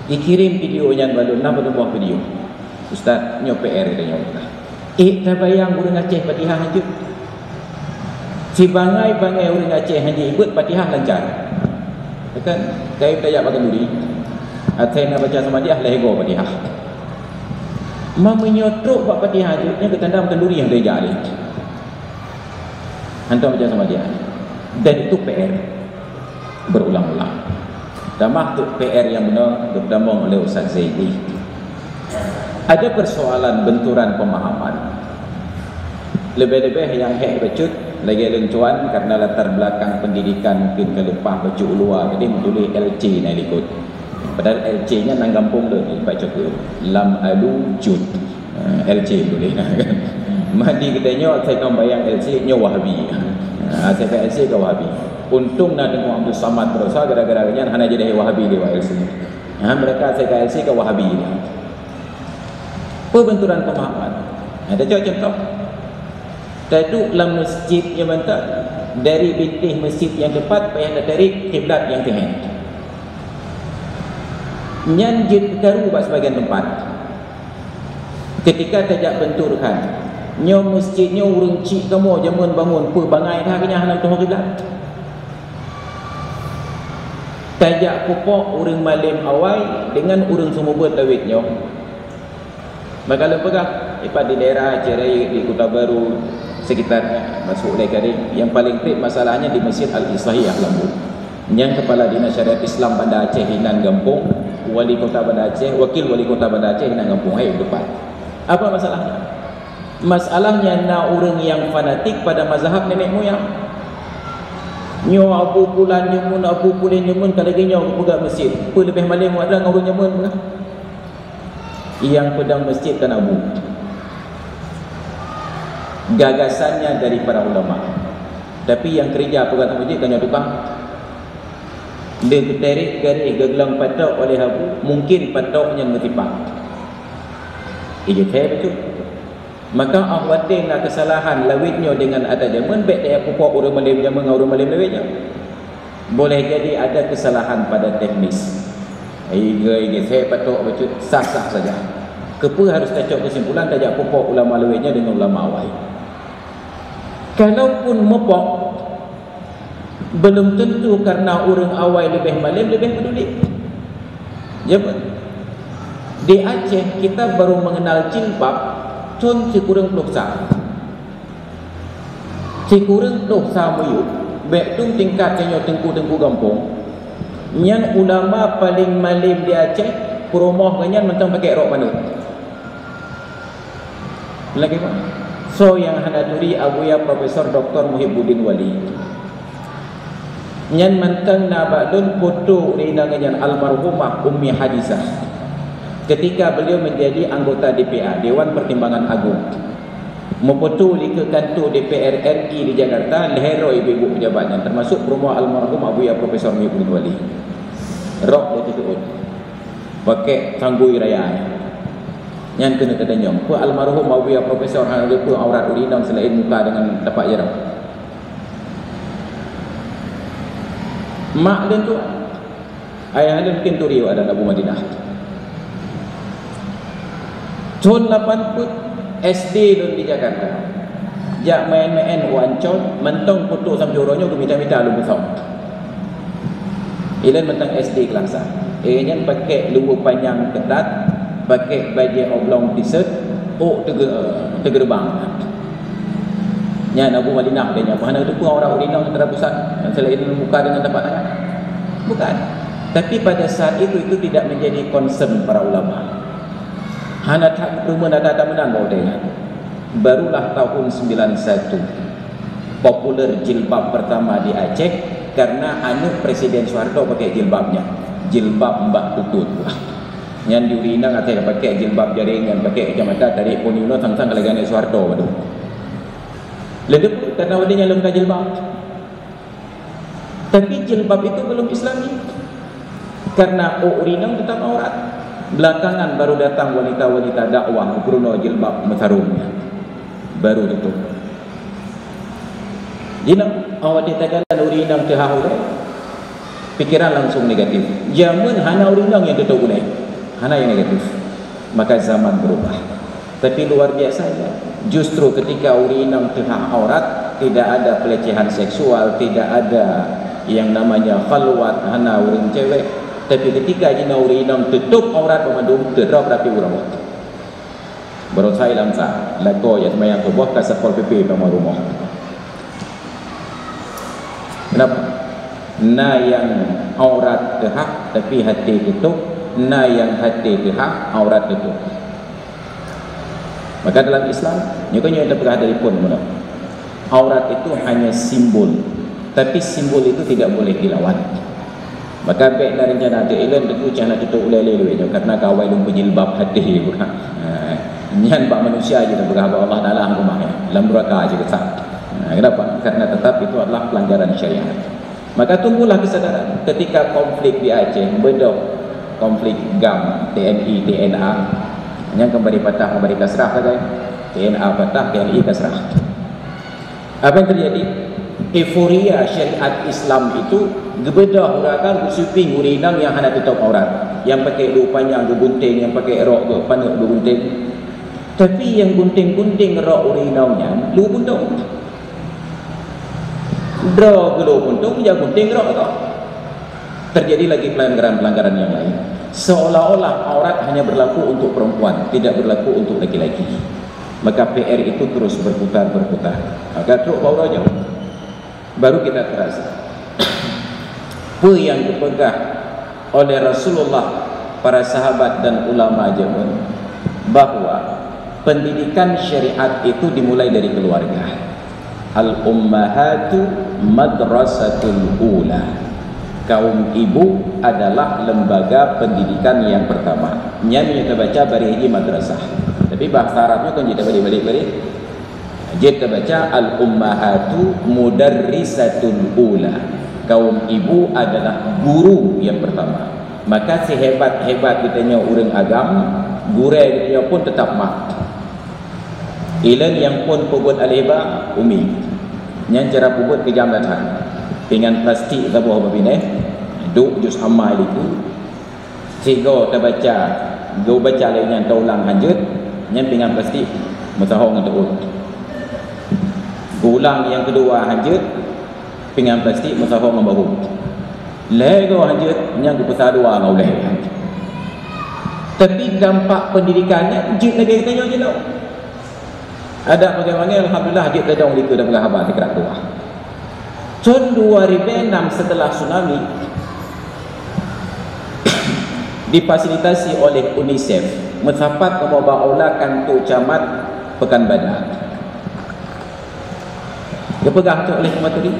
Dikirim video nyan bak lôn, na peutuboh video. Ustaz, nyoe P R geutanyoe. Eh, tabayang ureueng Aceh Fatihah hana jeuet. Sibangai-bangai ureueng Aceh hana jibeuet Fatihah lancar. Kan? Kai tajak bak khanduri. Asai na baca Samadiyah, lhèe goe Fatihah. Ma meunyoe trok bak Fatihah jeuet, nyan geutanda khanduri nyang tajak lé. Hantom baca Samadiyah. Dan itu P R berulang-ulang. Tamah tu P R nyang beuna geutamong oleh Ustaz Zaidi. Ada persoalan benturan pemahaman. Lebih-lebih nyang hék bacut lagèe lôn tuan karena latar belakang pendidikan mungkin ka leupah bacut u luwa, jadi meutuléh L C na likot. Padahal L C nyan nan gampông lôn, bacut tu. Lam Alu Cut. Ah, L C tuléh. Madi geutanyoe asai ka bayang L C nyoe Wahabi. Ah, asai ka L C ka Wahabi. Untông na Teungku Abdul Samad Baroesa gara-gara nyan hana jadi Wahabi di L C. Ha, mereka asai ka L C ka Wahabi. Pebenturan pemahaman. Ha, dah contoh. Taduek lam masjid nyang mantap dari bintéh masjid nyang teupat payah tarik kiblat nyang teuhén. Nyan jeuet karu bak sibagian teumpat. Ketika tajak bentur khan, nyoe masjid nyoe ureueng chik kamoe jameun bangun, peue bangai that keu nyan hana meutuho kiblat. Tajak pupok ureueng malém awai deungon ureueng seumeubeuet lawét nyoe. Maka lôn peugah, ipat di daerah Aceh Rayeuk, di Kota Baru, sekitarnya, masuk Ulèe Kareng, nyang paleng trép masalahnya di Masjid Al-Islahiyah Lambung. Nyang Kepala Dinas Syariat Islam Banda Aceh inan gampông, Wali Kota Banda Aceh, Wakil Wali Kota Banda Aceh inan gampông, hai depan. Apa masalahnya? Masalahnya na ureueng nyang fanatik pada mazhab nenek moyang. Nyoe Abu Pulan jameun, Abu Pulan jameun, ka lagèe nyoe geupeugah masjid. Peue leubeh malém awak ngon ureueng jameun? Nyang peudong masjid kan Abu. Gagasannya dari para ulama. Tapi nyang keureuja peugah masjid kan nyoe tukang. Dia geuterek garéh geuglong patok oleh Abu, mungkin patok nyan meutipak. Ijeuet beutôi. Maka 'oh watèe na keusalahan lawét nyoe deungon adat jameun, bèk tajak pupok ureueng malém jameun ngon ureueng malém lawét nyoe. Boleh jadi ada kesalahan pada teknis. Iga-iga saya patok bacut sah-sah saja. Keupeue harus tacok kesimpulan tajak pupok ulama lawét nyoe deungon ulama awai? Kalaupun mupok, belum tentu karena ureueng awai leubeh malém, leubeh peduli. Ya, betul. Di Aceh, kita baru mengenal jilbab thon sikureueng ploh sa. Sikureueng ploh sa miyueb, bèk dum tingkat tanyoe teungku-teungku gampông, nyan ulama paleng malém di Aceh, peurumoh geuh nyan mantong pakai rok paneuk. Lagèe nyan. Soe nyang hana turi Abuya Profesor Doktor Muhibbuddin Wali. Nyan mantong na bak lôn foto ureueng inong nyan, almarhumah Ummi Hadisah. Ketika beliau menjadi anggota D P A, Dewan Pertimbangan Agung. Meufoto di keu kanto D P R R I di Jakarta, lhèe droe ibu-ibu pejabat nyan, termasuk peurumoh almarhum Abuya Profesor Muhibbuddin Wali. Rok lé teuôt. Pakai tanggui raya. Nyan keuneuk tatanyong, peue almarhum Abuya Profesor hana geupeu aurat ureueng inong selain muka dengan tapak jaroe? Mak lôn tu, ayah lôn mungkin turi adat Abu Madinah. Thon lapan peuet S D lôn di Jakarta. Jak maén-maén u Ancol, mantong foto sampoe uroe nyoe geumita-mita lôn beusong. Ilôn mantong S D kelas sa. Eh, nyan pakai luweue panyang keutat, pakai bajèe oblong T-shirt, ôk teuge-, teugeubang. Nyan Abu Madinah dia nyan. Hana teupeue orang ureueng inong teuka pusat. Selain muka dengan tapak tangan. Bukan. Tapi pada saat itu, itu tidak menjadi concern para ulama. Hana that peureumeun ada-ada meunan bak watèe nyan. Barulah tahun sembilan satu, populer jilbab pertama di Aceh karena aneuk Presiden Soeharto pakai jilbab nyan. Jilbab bak tutut. Nyan di ureueng inong até ka pakai jilbab jaring, nyan pakai kacamata, tarék phon inoe sang-sang ka lagèe aneuk Soeharto padum. Leudeuk karena ureueng nyan lom ka jilbab. Tapi jilbab itu belum Islami. Karena ureueng inong tetap aurat. Belakangan baru datang wanita-wanita dakwah peurunoe jilbab meusarong nyan. Baru tutup. Jinoe, awak di tagalan ureueng inong teuhah ulèe, pikiran langsung negatif. Jameun hana ureueng inong nyang tutup ulèe. Hana nyang negatif. Maka zaman berubah. Tapi luar biasanya, justru ketika ureueng inong teuhah aurat, tidak ada pelecehan seksual, tidak ada yang namanya khalwat, hana ureueng cewek. Tapi ketika jinoe ureueng inong tutup aurat banmandum, teudrop rapi uroe. Baroesa lam sa, lakoe jak seumayang suboh ka Satpol P P bak rumoh. Kenapa? Na nyang aurat teuhah, tapi até tutup, na nyang até teuhah, aurat tutup. Maka dalam Islam, nyoe kan nyang teupeugah dari phon meunoe. Aurat itu hanya simbol, tapi simbol itu tidak boleh dilawan. Maka bèk na rencana teu ilôn teungku cah na tutup ulèe lé luwèh nyoe, karena ka awai lôn peujilbab hadeh bukan. Ha, nyan bak manusia jih teupeugah, bak Allah Taala hana keumah, lam neraka jih geutak. Ha, kenapa? Karena tetap itu adalah pelanggaran syariat. Maka tumbuhlah kesadaran ketika konflik di Aceh, beudôh konflik GAM, T N I, T N A. Nyang kembali patah, kembali kasrah sagai. T N A patah, T N I kasrah. Apa yang terjadi? Euforia syariat Islam itu geubeudôh ureueng agam, geusweeping ureueng inong nyang hana tutup aurat, nyang pakai lu panyang geugunting, nyang pakai rok geupaneuk geugunting. Tapi nyang gunting-gunting rok ureueng inong nyan lu puntông. Droe geulu puntông, nyang gunting rok geuh. Terjadi lagi pelanggaran-pelanggaran yang lain. Seolah-olah aurat hanya berlaku untuk perempuan, tidak berlaku untuk laki-laki. Maka P R itu terus berputar-berputar. Maka trok bak uroe nyoe, baru kita terasa peue nyang geupeugah oleh Rasulullah, para sahabat dan ulama jameun, bahwa pendidikan syariat itu dimulai dari keluarga. Al-ummahatu madrasatul ula. Kaum ibu adalah lembaga pendidikan yang pertama. Nyan nyang tabaca bareh jih madrasah. Tapi bahasa Arabnya kan jeuet tabalik-balik bareh. Jeuet tabaca al-ummahatu mudarrisatul ula. Kaum ibu adalah guru yang pertama. Maka sehebat-hebat geutanyoe ureueng agam, gurèe geutanyoe pun tetap mak. Ilôn nyang phon peubuet aleh ba, umi. Nyan cara peubuet keujam that. Pingan plastik saboh bak binéh, duek jus amai likôt. Sigoe tabaca, geubaca lé nyan taulang hanjeuet, nyan pingan plastik meusaho ngon teuôt. Geuulang nyang keudua hanjeuet, pingan plastik meusaho ngon bahu. Lhèe goe hanjeuet, nyan geupeusa dua ngon ulèe. Tapi dampak pendidikan nyan jeuet lagèe geutanyoe jinoe. Adak bagaimana, alhamdulillah, jeuet tadong likôt dan peugah haba teukeurah dua. Thôn dua ribèe enam setelah tsunami, difasilitasi oleh UNICEF, meusapat kamoe bak aula kantor camat Pekanbadak. Geupeugah tu oleh Maturi,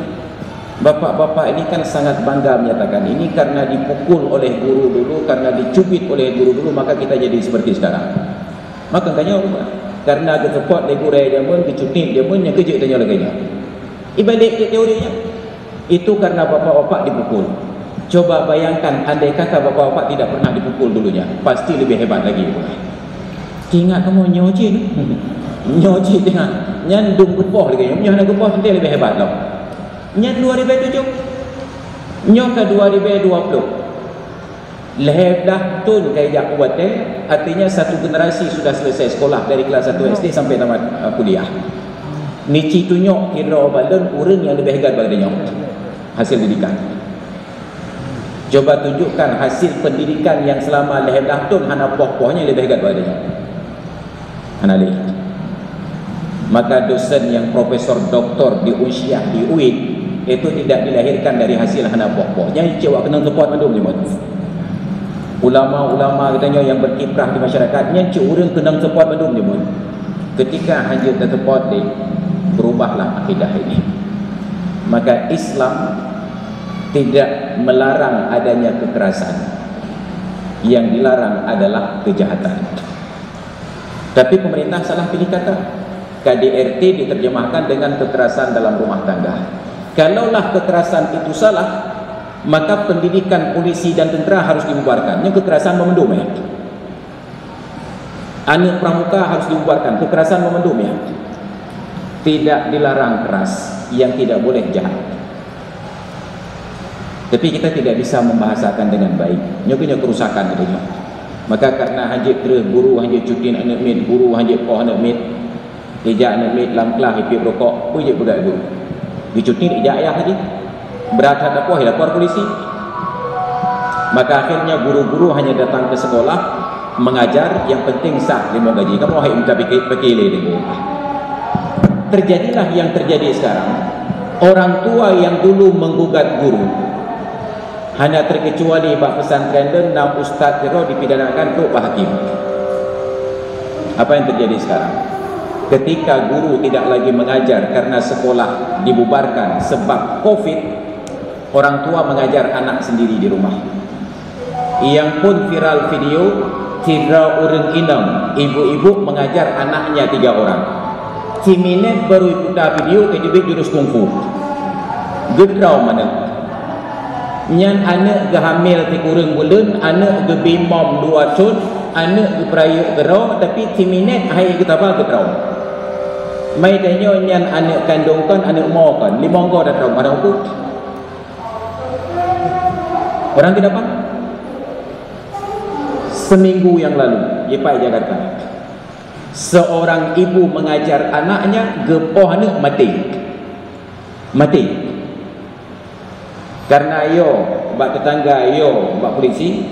bapak-bapak ini kan sangat bangga menyatakan ini karena dipukul oleh guru dulu, karena dicubit oleh guru dulu, maka kita jadi seperti sekarang. Maka geutanyoe, karena geusupport lé gurèe jameun, geucubit jameun, nyang keujeuet tanyoe lagèe nyoe. Ibalék teori nyan. Itu karena bapak-bapak dipukul. Coba bayangkan, andai kata bapak-bapak tidak pernah dipukul dulunya, pasti lebih hebat lagi. Ingat kamu nyoe cit. Nyoe cit ingat. Nyan dum geupoh lagèe nyoe, nyoe hana geupoh, teuntèe lebih hebat lom. Nyan dua ribèe tujoh. Nyoe ka dua ribèe dua ploh. Lhèe blah thôn ka ijak u watèe, artinya satu generasi sudah selesai sekolah dari kelas satu S D sampai tamat, eh, kuliah. Nici tunyok sidroe bak lôn ureueng nyang leubeh hebat bak geutanyoe hasil didikan. Coba tunjukkan hasil pendidikan nyang selama lhèe blah thôn hana poh-poh nyang leubeh hebat bak geutanyoe. Hana lé. Maka dosen nyang profesor doktor di Unsyiah, di UIN, itu tidak dilahirkan dari hasil hana poh-poh. Nyan cit awak keunong support mandum nyoe. Ulama-ulama geutanyoe nyang berkiprah di masyarakat, nyan cit ureueng keunong support mandum nyoe. Ketika hanjeuet tasupport lé, berubahlah akidah ini. Maka Islam tidak melarang adanya kekerasan. Yang dilarang adalah kejahatan. Tapi pemerintah salah pilih kata. K D R T diterjemahkan dengan kekerasan dalam rumah tangga. Kalaulah kekerasan itu salah, maka pendidikan polisi dan tentera harus dibubarkan. Nyoe kekerasan meumandum, ya. Aneuk pramuka harus dibubarkan, kekerasan meumandum, ya. Tidak dilarang keras, yang tidak boleh jahat. Tapi kita tidak bisa membahasakan dengan baik. Nyoe keuh nyoe kerusakan tadi nyoe. Maka karena hanjeuet kreueh guru, hanjeuet cuti aneuk miet, guru hanjeuet poh aneuk miet, ijak aneuk miet lam kelas ipiep rukok, peue jeuet peugah guru. Dicuti ijak ayah tadi. Berat that dapoh, lapor polisi. Maka akhirnya guru-guru hanya datang ke sekolah mengajar, yang penting sah limong gaji. Kamoe hai minta pike-, pikir lé deungon. Terjadilah yang terjadi sekarang. Orang tua yang dulu menggugat guru, hana terkecuali bak pesantren lôn na ustaz keudroe dipidanakan trok bak hakim. Apa yang terjadi sekarang? Ketika guru tidak lagi mengajar karena sekolah dibubarkan sebab covid, orang tua mengajar anak sendiri di rumah. Nyang phôn viral video, sidroe ureuëng inong, ibu-ibu mengajar anaknya tiga orang. Siminét baru iputa video ka jeuet jurus kungfu. Geutrauma aneuk. Nyan aneuk geuhamil sikureueng buleuen, aneuk geubimom dua thon, aneuk geupeurayeuk keudroe, tapi siminét hai geutaba geutrauma. Mai tanyoe nyan aneuk kandong kon, aneuk mo kon, limong goe tatrauma pada waktu. Orang tidak paham. Seminggu yang lalu, di Jakarta, seorang ibu mengajar anaknya, geupoh aneuk maté. Maté. Karena yo bak tetangga, yo bak polisi,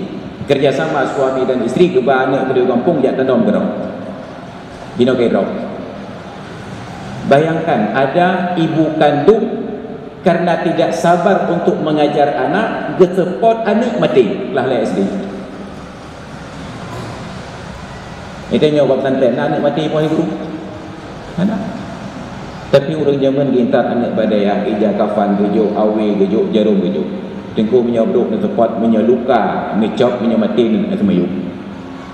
kerjasama suami dan isteri geuba aneuk keudua gampông jak tandom keudroe. Binoe keudroe. Bayangkan, ada ibu kandung karena tidak sabar untuk mengajar anak, geuseupôt aneuk maté, kelas lhèe S D. Itu nyoe bak pesantren, na aneuk maté poh guru. Hana. Tapi ureuëng jameun geuintat aneuk bak dayah, ija kafan geujok, awe geujok, jarom geujok. Teungku meunyoe brok neuseupôt, meunyoe luka neucok, meunyoe maté neuseumayong.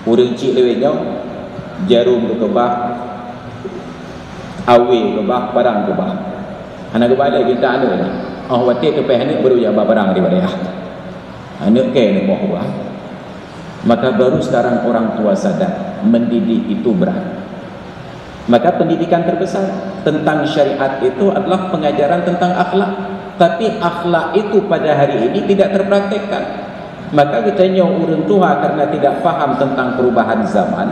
Ureuëng chik lewat nyoe, jarom geukeubah, awe keubah, parang keubah. Hana geubalek geuintat aneuk nyan. Oh watèe teupèh aneuk baru jak ba parang di bak dayah. Aneuk kèe neumoh keubah. Maka baru sekarang orang tua sadar, mendidik itu berat. Maka pendidikan terbesar tentang syariat itu adalah pengajaran tentang akhlak. Tapi akhlak itu pada hari ini tidak terpraktekkan. Maka geutanyoe ureuëng tuha karena tidak paham tentang perubahan zaman,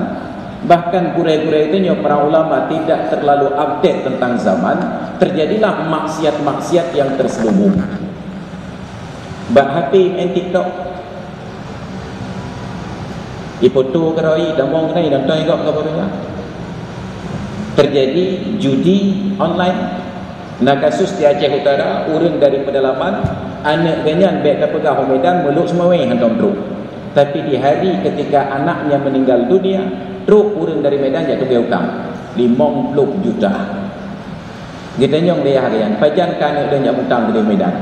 bahkan gurèe-gurèe geutanyoe para ulama tidak terlalu update tentang zaman, terjadilah maksiat-maksiat yang terselubung. Bak H P main TikTok. Ifoto keudroe, idamong keudroe, nonton igok ka baru nyan. Terjadi judi online. Na kasus di Aceh Utara, ureuëng dari pedalaman, aneuk geuh nyan bèk tapeugah u Medan, meulôk Seumawé hantom trok. Tapi di hari ketika anaknya meninggal dunia, trok ureuëng dari Medan jak tugèe utang limong ploh juta. Geutanyong lé ayah geuh nyan, "Pajan kah aneuk lôn jak mutang keudéh Medan?"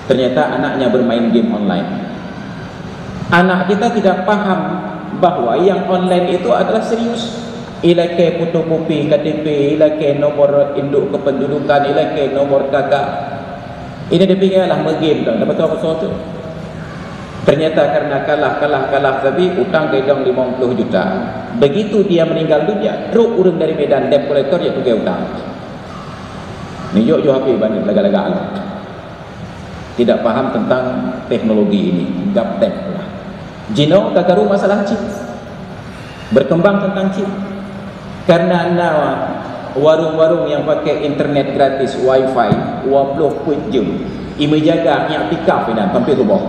Ternyata anaknya bermain game online. Anak kita tidak paham bahwa yang online itu adalah serius. Ilakèe fotokopi K T P, ilakèe nomor induk kependudukan, ilakèe nomor K K. Ini dipikir lah meugame tu, dapat apa tu? Ternyata karena kalah, kalah, kalah, tapi utang geudong limong ploh juta. Begitu dia meninggal dunia, trok ureuëng dari Medan, debt collector, jak tugèe utang. Neujok-jok H P baneuk lagak-lagak lom. Tidak paham tentang teknologi ini, gaptek lah. Jinoe ka karu masalah chip. Berkembang tentang chip. Karena na warong-warong nyang pakai internet gratis, wifi, dua ploh peuet jeuem. Imeujaga nyang tikaf inan sampai suboh.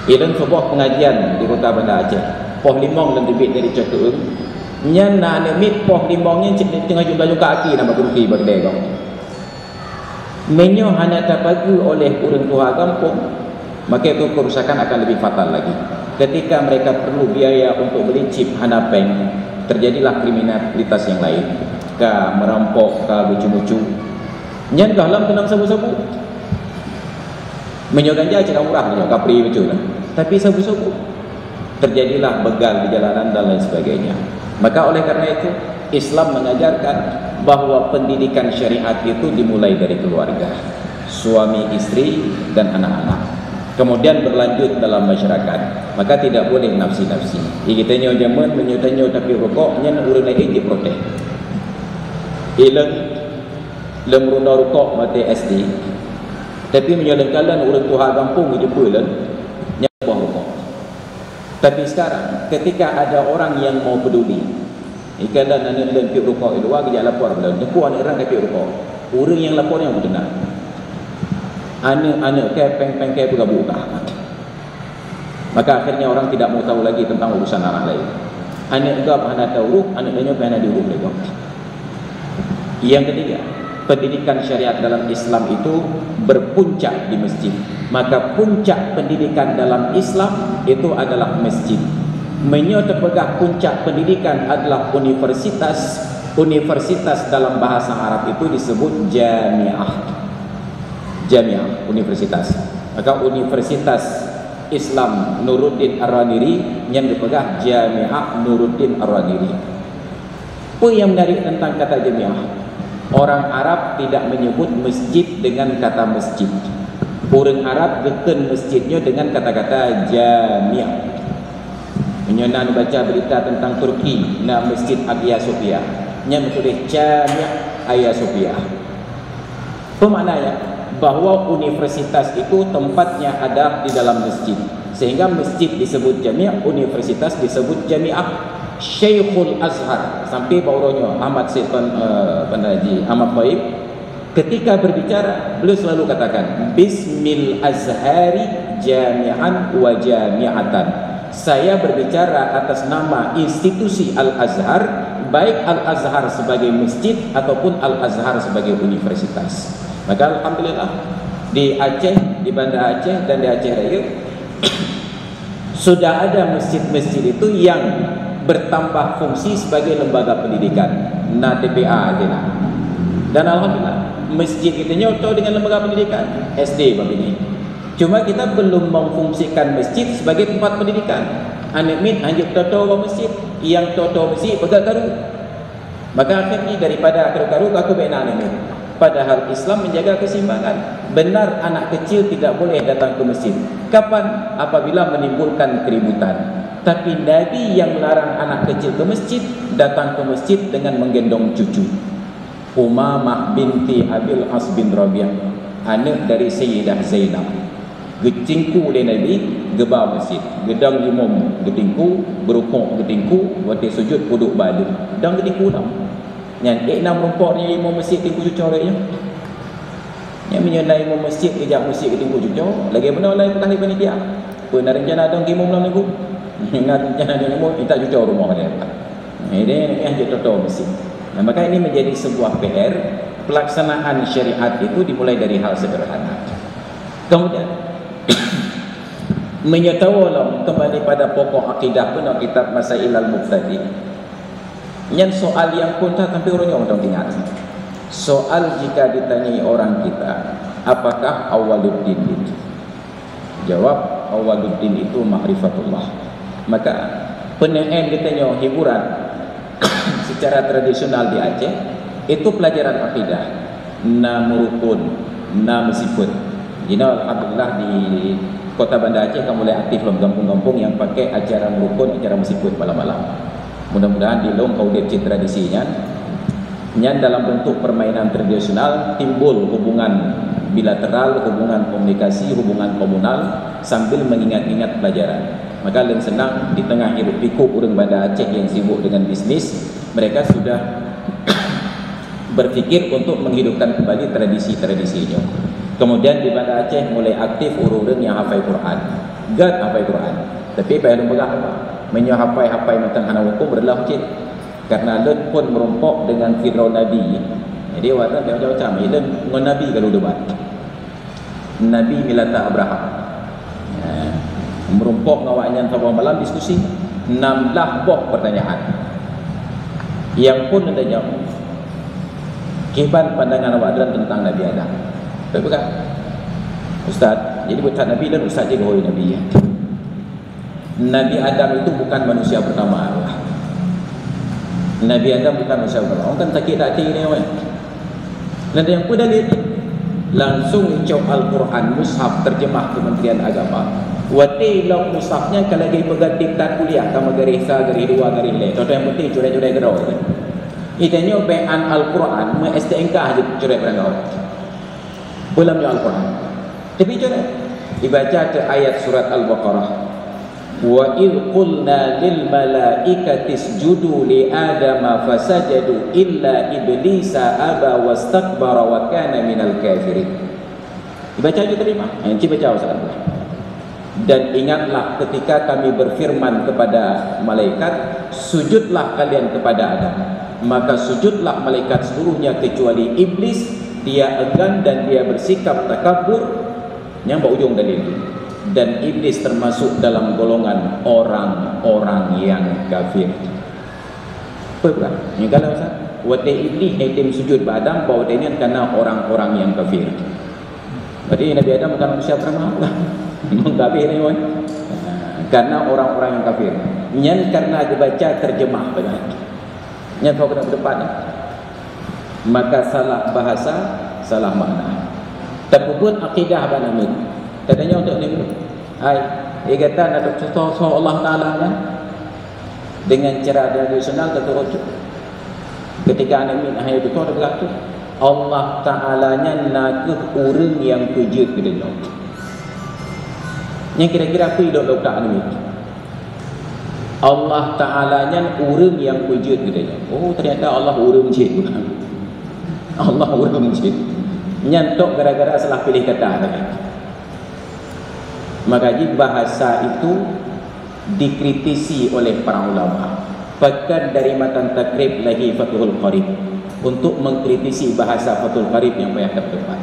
Ilôn suboh pengajian di Kota Banda Aceh. Poh limong lôn teubiet dari Cakeueng. Nyan na aneuk miet poh limong nyan cit teungoh jumpa-jumpa aki nama guru ki bak keudè gong. Meunyoe hana tapageue oleh ureuëng tuha gampông, maka itu kerusakan akan lebih fatal lagi. Ketika mereka perlu biaya untuk beli chip hana péng, terjadilah kriminalitas yang lain. Ka merampok, ka bucu-bucu. Nyan gohlom keunong sabu-sabu. Meunyoe ganja cit murah nyoe, ka free bacut lah. Tapi sabu-sabu, terjadilah begal di jalanan dan lain sebagainya. Maka oleh karena itu, Islam mengajarkan bahwa pendidikan syariat itu dimulai dari keluarga, suami, istri, dan anak-anak. Kemudian berlanjut dalam masyarakat. Maka tidak boleh nafsi-nafsi. Jadi kita nyoe jameun, meunyoe tanyoe tapi rukok, nyan ureuëng lain jiprotes. Ileng lem runa rukok mati S D. Tapi meunyoe lengkalan ureuëng tuha gampông jumpa lom, nyan boh rukok. Tapi sekarang, ketika ada orang yang mau peduli, ikan dan aneuk lôn piep rukok di luwa, geujak lapor lom, "Teungku, aneuk ureuëng ka piep rukok." Ureuëng nyang lapor nyang beuteunak. Aneuk-aneuk kèe péng-péng kèe beugabuk kah. Maka akhirnya orang tidak mau tahu lagi tentang urusan anak lain. Aneuk gob hana taurôh, aneuk tanyoe pih hana diurôh lé gob. Yang ketiga, pendidikan syariat dalam Islam itu berpuncak di masjid. Maka puncak pendidikan dalam Islam itu adalah masjid. Meunyoe teupeugah puncak pendidikan adalah universitas, universitas dalam bahasa Arab itu disebut jamiah. Jamiah, universitas. Maka Universitas Islam Nuruddin Ar-Raniri nyan dipeugah Jamiah Nuruddin Ar-Raniri. Peue nyang menarik tentang kata jamiah? Orang Arab tidak menyebut masjid dengan kata masjid. Ureuëng Arab geukheun masjid nyoe dengan kata-kata jamiah. Meunyoe na neubaca berita tentang Turki, na Masjid Hagia Sophia, nyan meutuléh Jamiah Hagia Sophia. Peue maknanya? Bahwa universitas itu tempatnya ada di dalam masjid. Sehingga masjid disebut jamiah, universitas disebut jamiah. Syaikhul Azhar, sampai bak uroe nyoe, Ahmad Syed Ban-, eh, Bandar Haji Ahmad Taib, ketika berbicara, beliau selalu katakan, "Bismil Azhari jami'an wa jami'atan." Saya berbicara atas nama institusi Al-Azhar, baik Al-Azhar sebagai masjid ataupun Al-Azhar sebagai universitas. Maka alhamdulillah, di Aceh, di Banda Aceh dan di Aceh Raya, sudah ada masjid-masjid itu yang bertambah fungsi sebagai lembaga pendidikan. Na T P A di na. Dan alhamdulillah, masjid kita nyoto dengan lembaga pendidikan, S D babini. Cuma kita belum memfungsikan masjid sebagai tempat pendidikan. Aneuk miet hanjeuet toto bak masjid, nyang toto masjid peugah karu. Maka akhirnya daripada karu-karu, aku bina aneuk miet. Padahal Islam menjaga keseimbangan. Benar, anak kecil tidak boleh datang ke masjid. Kapan? Apabila menimbulkan keributan. Tapi Nabi yang melarang anak kecil ke masjid, datang ke masjid dengan menggendong cucu. Umamah binti Abil As bin Rabi'ah, aneuk dari Sayyidah Zainab. Geutingku lé Nabi, geuba masjid. Geudong imum geutingku, beurukuk geutingku, watée sujud peuduek bak lheueh. Dong geutingku lom. Nyan ék na meurumpok nyan imum masjid tingku cucoe lagée nyoe. Nyan meunyoe na imum masjid geujak masjid geutingku cucoe, lagée meunoe lagée peugah lé panitia. Peue na reuncana dong imum lam ninggu? Na reuncana dong imum, minta cucoe rumoh dia. Ini, ini hanya contoh masjid. Nah, maka ini menjadi sebuah P R, pelaksanaan syariat itu dimulai dari hal sederhana. Kemudian, meunyoe tawoe lom kembali pada pokok akidah peunoh kitab Masail al-Mubtadi. Nyan soal nyang pun that sampai ureuëng nyoe mantong ingat. Soal jika ditanyai orang kita, apakah awaluddin itu? Jawab, awaluddin itu ma'rifatullah. Maka, peuneu'en geutanyoe hiburan secara tradisional di Aceh, itu pelajaran akidah. Na meurukon, na meusifeuet. Jinoe alhamdulillah di Kota Banda Aceh ka mulai aktif lom gampông-gampông nyang pakai acara meurukon, acara meusifeuet malam-malam. Mudah-mudahan di lôn ka udeb cit tradisi nyan. Nyan dalam bentuk permainan tradisional, timbul hubungan bilateral, hubungan komunikasi, hubungan komunal sambil mengingat-ingat pelajaran. Maka lôn seunang di tengah hiruk pikuk ureuëng Banda Aceh yang sibuk dengan bisnis, mereka sudah berpikir untuk menghidupkan kembali tradisi-tradisi nyoe. Kemudian di Banda Aceh mulai aktif ureuëng-ureuëng nyang hafai Quran. Gét hafai Quran. Tapi payah lôn peugah apa? Meunyoe hafai-hafai mantong hana huköm, reuloh cit. Karena lôn pun meurumpok dengan sidroe nabi. Jadi, awak nyan macam-macam. Ilôn ngon nabi ka lôn debat. Nabi Milata Abraham. Ya. Meurumpok ngon awak nyan saboh malam diskusi. Enam belas boh pertanyaan. Nyang pun lôn tanyong, "Kiban pandangan awak droen tentang Nabi Adam?" Betul bukan? Ustaz, jadi buet that nabi dan ustaz je geuhôi nabi, ya. Nabi Adam itu bukan manusia pertama. Nabi Adam bukan manusia pertama. Orang kan sakit hati ni, weh. Dan yang pun dalil, langsung icok Al-Quran, mushaf terjemah Kementerian Agama. Watèe lom mushafnya ka lagi peugah diktat kuliah, ka meugaréh sa, garéh dua, garéh lhèe. Contoh yang penting, curai-curai keudroe. Itanyoe bèk an Al-Quran, meu-S T N K je curai barang. Beulam nyoe Al-Quran. Tapi curai. Ibaca teuh ayat surat Al-Baqarah. "Wa idh qulna lil malaikati isjudu li Adama fasajadu illa iblisa aba wastakbara wa kana minal kafirin." Dibaca je tadi mah. Ha, ci baca Ustaz. "Dan ingatlah ketika Kami berfirman kepada malaikat, 'Sujudlah kalian kepada Adam.' Maka sujudlah malaikat seluruhnya kecuali iblis, dia enggan dan dia bersikap takabur." Nyang bak ujong dalil. Dan iblis termasuk dalam golongan orang-orang yang kafir. Peue bukan? Nyang kalau Ustaz, watèe iblis hana tem sujud bak Adam, bak watèe nyan kana orang-orang yang kafir. Berarti Nabi Adam bukan manusia pertama lah. Memang kafir ni, kan? Karena orang-orang yang kafir. Nyan karena dibaca terjemah tadi. Nyan kau kena berdepan. Maka salah bahasa, salah makna. Tapeubuet akidah bak aneuk miet. Katanya untuk ni, hai, eh, gata na tutoe soe Allah Taala nyan? Dengan cara tradisional, teuturot tu. Ketika aneuk miet hai tutoe, dia berkata, "Allah Taala nyan na kheueh ureueng nyang peujeuet geutanyoe." Nyang kira-kira peue ilok lom tak aneuk miet? Allah Taala nyan ureueng nyang peujeuet geutanyoe. Oh, ternyata Allah ureueng jeuet. Allah ureueng jeuet. Nyan tok gara-gara salah piléh kata tadi. Maka jih bahasa itu dikritisi oleh para ulama. Bahkan dari matan Taqrib lahé Fathul Qarib untuk mengkritisi bahasa Fathul Qarib nyang payah teupat.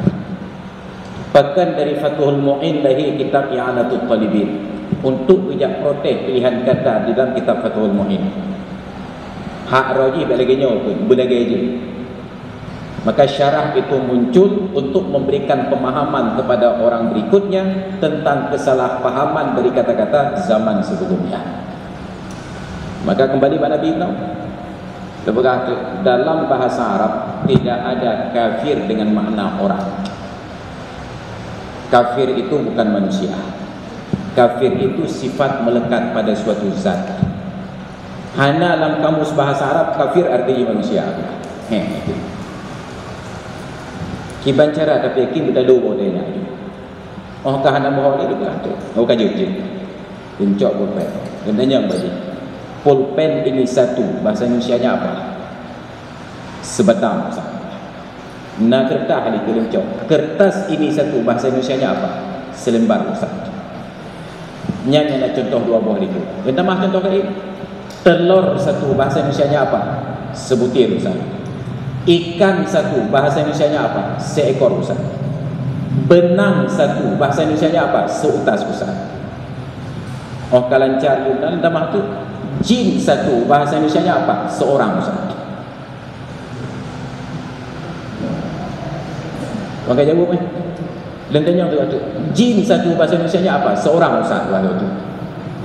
Bahkan dari Fathul Mu'in lahé kitab I'anatut Talibin untuk geujak protes pilihan kata di dalam kitab Fathul Mu'in. Hak rajih bak lagèe nyoe pun, beulagèe jih. Maka syarah itu muncul untuk memberikan pemahaman kepada orang berikutnya tentang kesalahpahaman dari kata-kata zaman sebelumnya. Maka kembali bak Nabi tau. Teupeugah tu, dalam bahasa Arab tidak ada kafir dengan makna orang. Kafir itu bukan manusia. Kafir itu sifat melekat pada suatu zat. Hana lam kamus bahasa Arab kafir arti manusia. Heh, itu. Kiban cara tapi yakin beutalo boh dia nyan. Oh, ka hana boh dia bukan tu. Oh, ka jeuet. Leuncok pulpen. Geutanyong bak jih. Pulpen ini satu, bahasa Indonesia-nya apa? Sebatang, Ustaz. Na keureutah di leuncok. Kertas ini satu, bahasa Indonesia-nya apa? Selembar, Ustaz. Nyan, nyan na contoh dua boh di tu. Geutamah contoh laén. Telor satu, bahasa Indonesia-nya apa? Sebutir, Ustaz. Ikan satu, bahasa Indonesia-nya apa? Seekor, Ustaz. Benang satu, bahasa Indonesia-nya apa? Seutas, Ustaz. Oh, ka lancar Yunnan tamah tu. Jin satu, bahasa Indonesia-nya apa? Seorang, Ustaz. Pakai jaweueb, eh. Lôn tanyong tu, tu. Jin satu bahasa Indonesia-nya apa? Seorang, Ustaz, bah tu.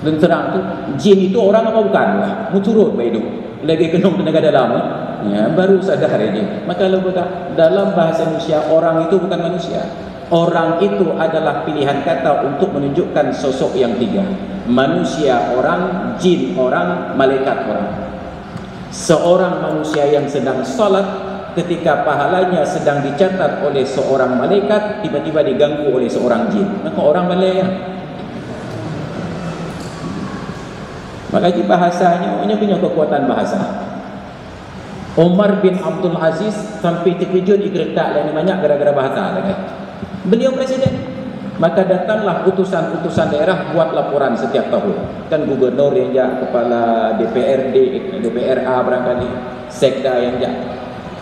Lôn terang tu, jin itu orang apa bukan? Wah, meuturot baik tu. Lagi kenong tenaga dalam, eh. Ya, baru sadar ini. Maka lôn kata, dalam bahasa Indonesia, orang itu bukan manusia. Orang itu adalah pilihan kata untuk menunjukkan sosok yang tiga. Manusia orang, jin orang, malaikat orang. Seorang manusia yang sedang salat, ketika pahalanya sedang dicatat oleh seorang malaikat, tiba-tiba diganggu oleh seorang jin. Maka orang balèe, ya. Maka jih bahasanya, hanya punya kekuatan bahasa. Umar bin Abdul Aziz sampai terkejut, digeuretak lé banyak gara-gara bahasa lagi. Beliau presiden. Maka datanglah utusan-utusan daerah buat laporan setiap tahun. Kan gubernur yang jak, kepala D P R D, D P R A barangkali, sekda yang jak.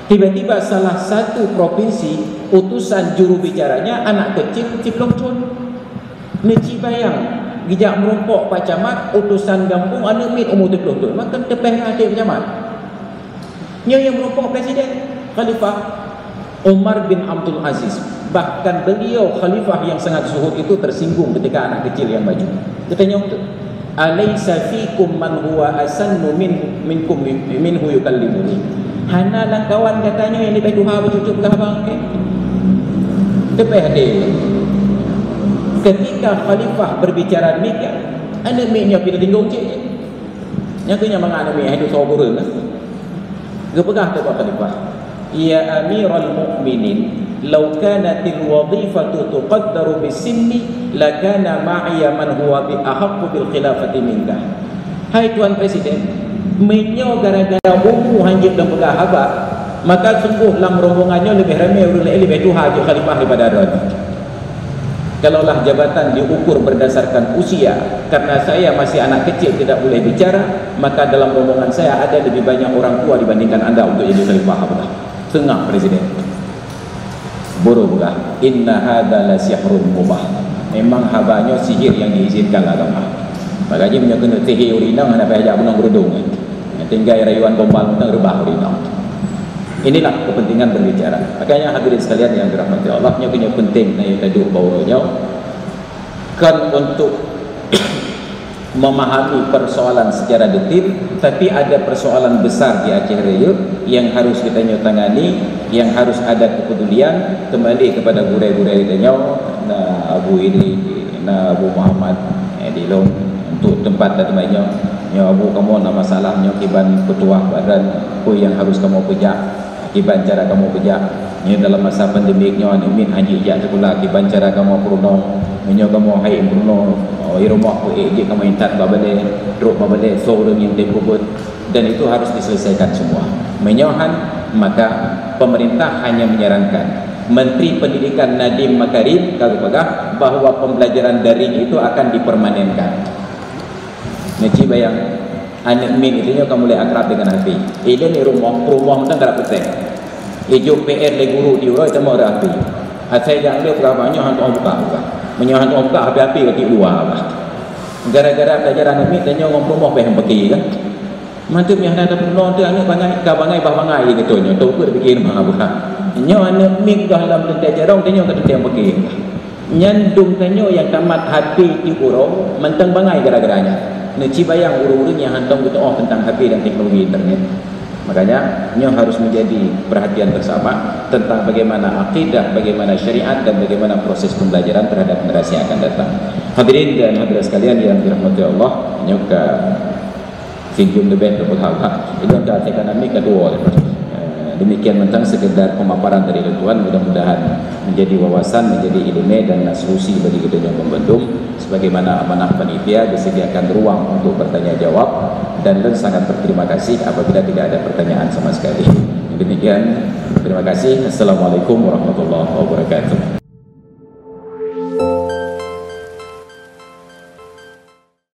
Tiba-tiba salah satu provinsi, utusan juru bicaranya anak kecil siplôh thôn. Neuci bayang, geujak meurumpok Pak Camat, utusan gampông aneuk miet umur siplôh thôn. Maka teupeh ngon até Pak Camat. Nyoe nyang meurumpok presiden, khalifah Umar bin Abdul Aziz. Bahkan beliau khalifah yang sangat zuhud itu tersinggung ketika anak kecil yang maju. Geutanyong tu. "Alaisa fikum man huwa asannu min, minkum, minhu yukallimuni?" Hana lam kawan gata nyoe nyang leubeh tuha bacut-bacut peugah haba ngon lôn? Teupeh deh. Ketika khalifah berbicara demikian, aneuk miet nyoe pih teutinggung cit. Nyang keu nyan mangat aneuk miet hai tu soe gureueng. Geupeugah teuk bak khalifah, "Ya Amiral Mukminin, law kanatil wadhifatu tuqaddaru bisinni, lakana ma'iya man huwa bi ahaqqu bil khilafati minka." Hai Tuan Presiden, meunyoe gara-gara umu hanjeuet lôn peugah haba, maka sungguh lam rombongan nyoe leubeh ramé ureuëng laén leubeh tuha jeuet khalifah daripada droe. Kalaulah jabatan diukur berdasarkan usia, karena saya masih anak kecil tidak boleh bicara, maka dalam rombongan saya ada lebih banyak orang tua dibandingkan anda untuk jadi khalifah. Apa dah? Seungap Presiden. Buru peugah, "Inna hadza la sihrun mubah." Memang haba nyoe sihir yang diizinkan agama. Maka jih meunyoe keuneuk sihir ureuëng inong hana payah jak bunoe geurudong. Tinggai rayuan gombal mantong reubah ureuëng inong. Inilah kepentingan berbicara. Makanya hadirin sekalian yang dirahmati Allah, nyoe keuh penting na yue taduek bak uroe nyoe. Kan untuk memahami persoalan secara detil, tapi ada persoalan besar di Aceh Raya yang harus kita nyoe tangani, yang harus ada kepedulian kembali kepada gurée-gurée kita nyoe, na Abu Idris, na Abu Muhammad, eh, di lôn untuk tempat dan nyoe. Nyoe Abu kamoe na masalah nyoe kiban peutuah badan, peue yang harus kamoe peujak. Kiban cara kamoe peujak, nyoe dalam masa pandemik nyoe, aneuk miet hana jijak sikula, kiban cara kamoe peurunoe, meunyoe kamoe hai peurunoe, oh, i rumoh peuék jeuet kamoe intat bak balée, trok bak balée, soe ureuëng nyang tem peubuet, dan itu harus diselesaikan semua. Meunyoe han, maka pemerintah hanya menyarankan. Menteri Pendidikan Nadiem Makarim ka geupeugah bahwa pembelajaran daring itu akan dipermanenkan. Neuci bayang, aneuk miet geutanyoe ka mulai akrab dengan H P. Ilée di rumoh, rumoh mantong karab peutek. Ijok P R lé guru di uroe teuma ureuëng H P. Asai jak lé peugah bak nyoe hantom buka, buka. Meunyoe hantom buka, H P-H P ka tiep luwa, bah. Gara-gara pelajaran aneuk miet tanyoe ngon rumoh pih meuki kan. Mantong nyang hana tapeurunoe teuh aneuk bangai, ka bangai bah bangai geutanyoe. Toh peue piké mah, bah. Nyoe aneuk miet goh lom teuntée carông, tanyoe ka teuntée meuki. Nyan dum tanyoe nyang tamat H P tiep uroe mantong bangai gara-gara nyan. Neuci bayang ureuëng-ureuëng nyang hántom geuteu'oh teuntang H P dan teknologi internet. Makanya, nyoe harus menjadi perhatian bersama tentang bagaimana akidah, bagaimana syariat, dan bagaimana proses pembelajaran terhadap generasi yang akan datang. Hadirin dan hadirat sekalian yang dirahmati Allah, nyoe ka Sinjum leubeh teupeugah. Ilôn ka até ka namiet ka dua. Eh, demikian mantong sekedar pemaparan dari lôn tuan, mudah-mudahan menjadi wawasan, menjadi ileumèe dan solusi bagi geutanyoe bandum. Sebagaimana amanah panitia, disediakan ruang untuk bertanya jawab, dan lôn sangat berterima kasih apabila tidak ada pertanyaan sama sekali. Demikian, terima kasih. Assalamualaikum warahmatullahi wabarakatuh.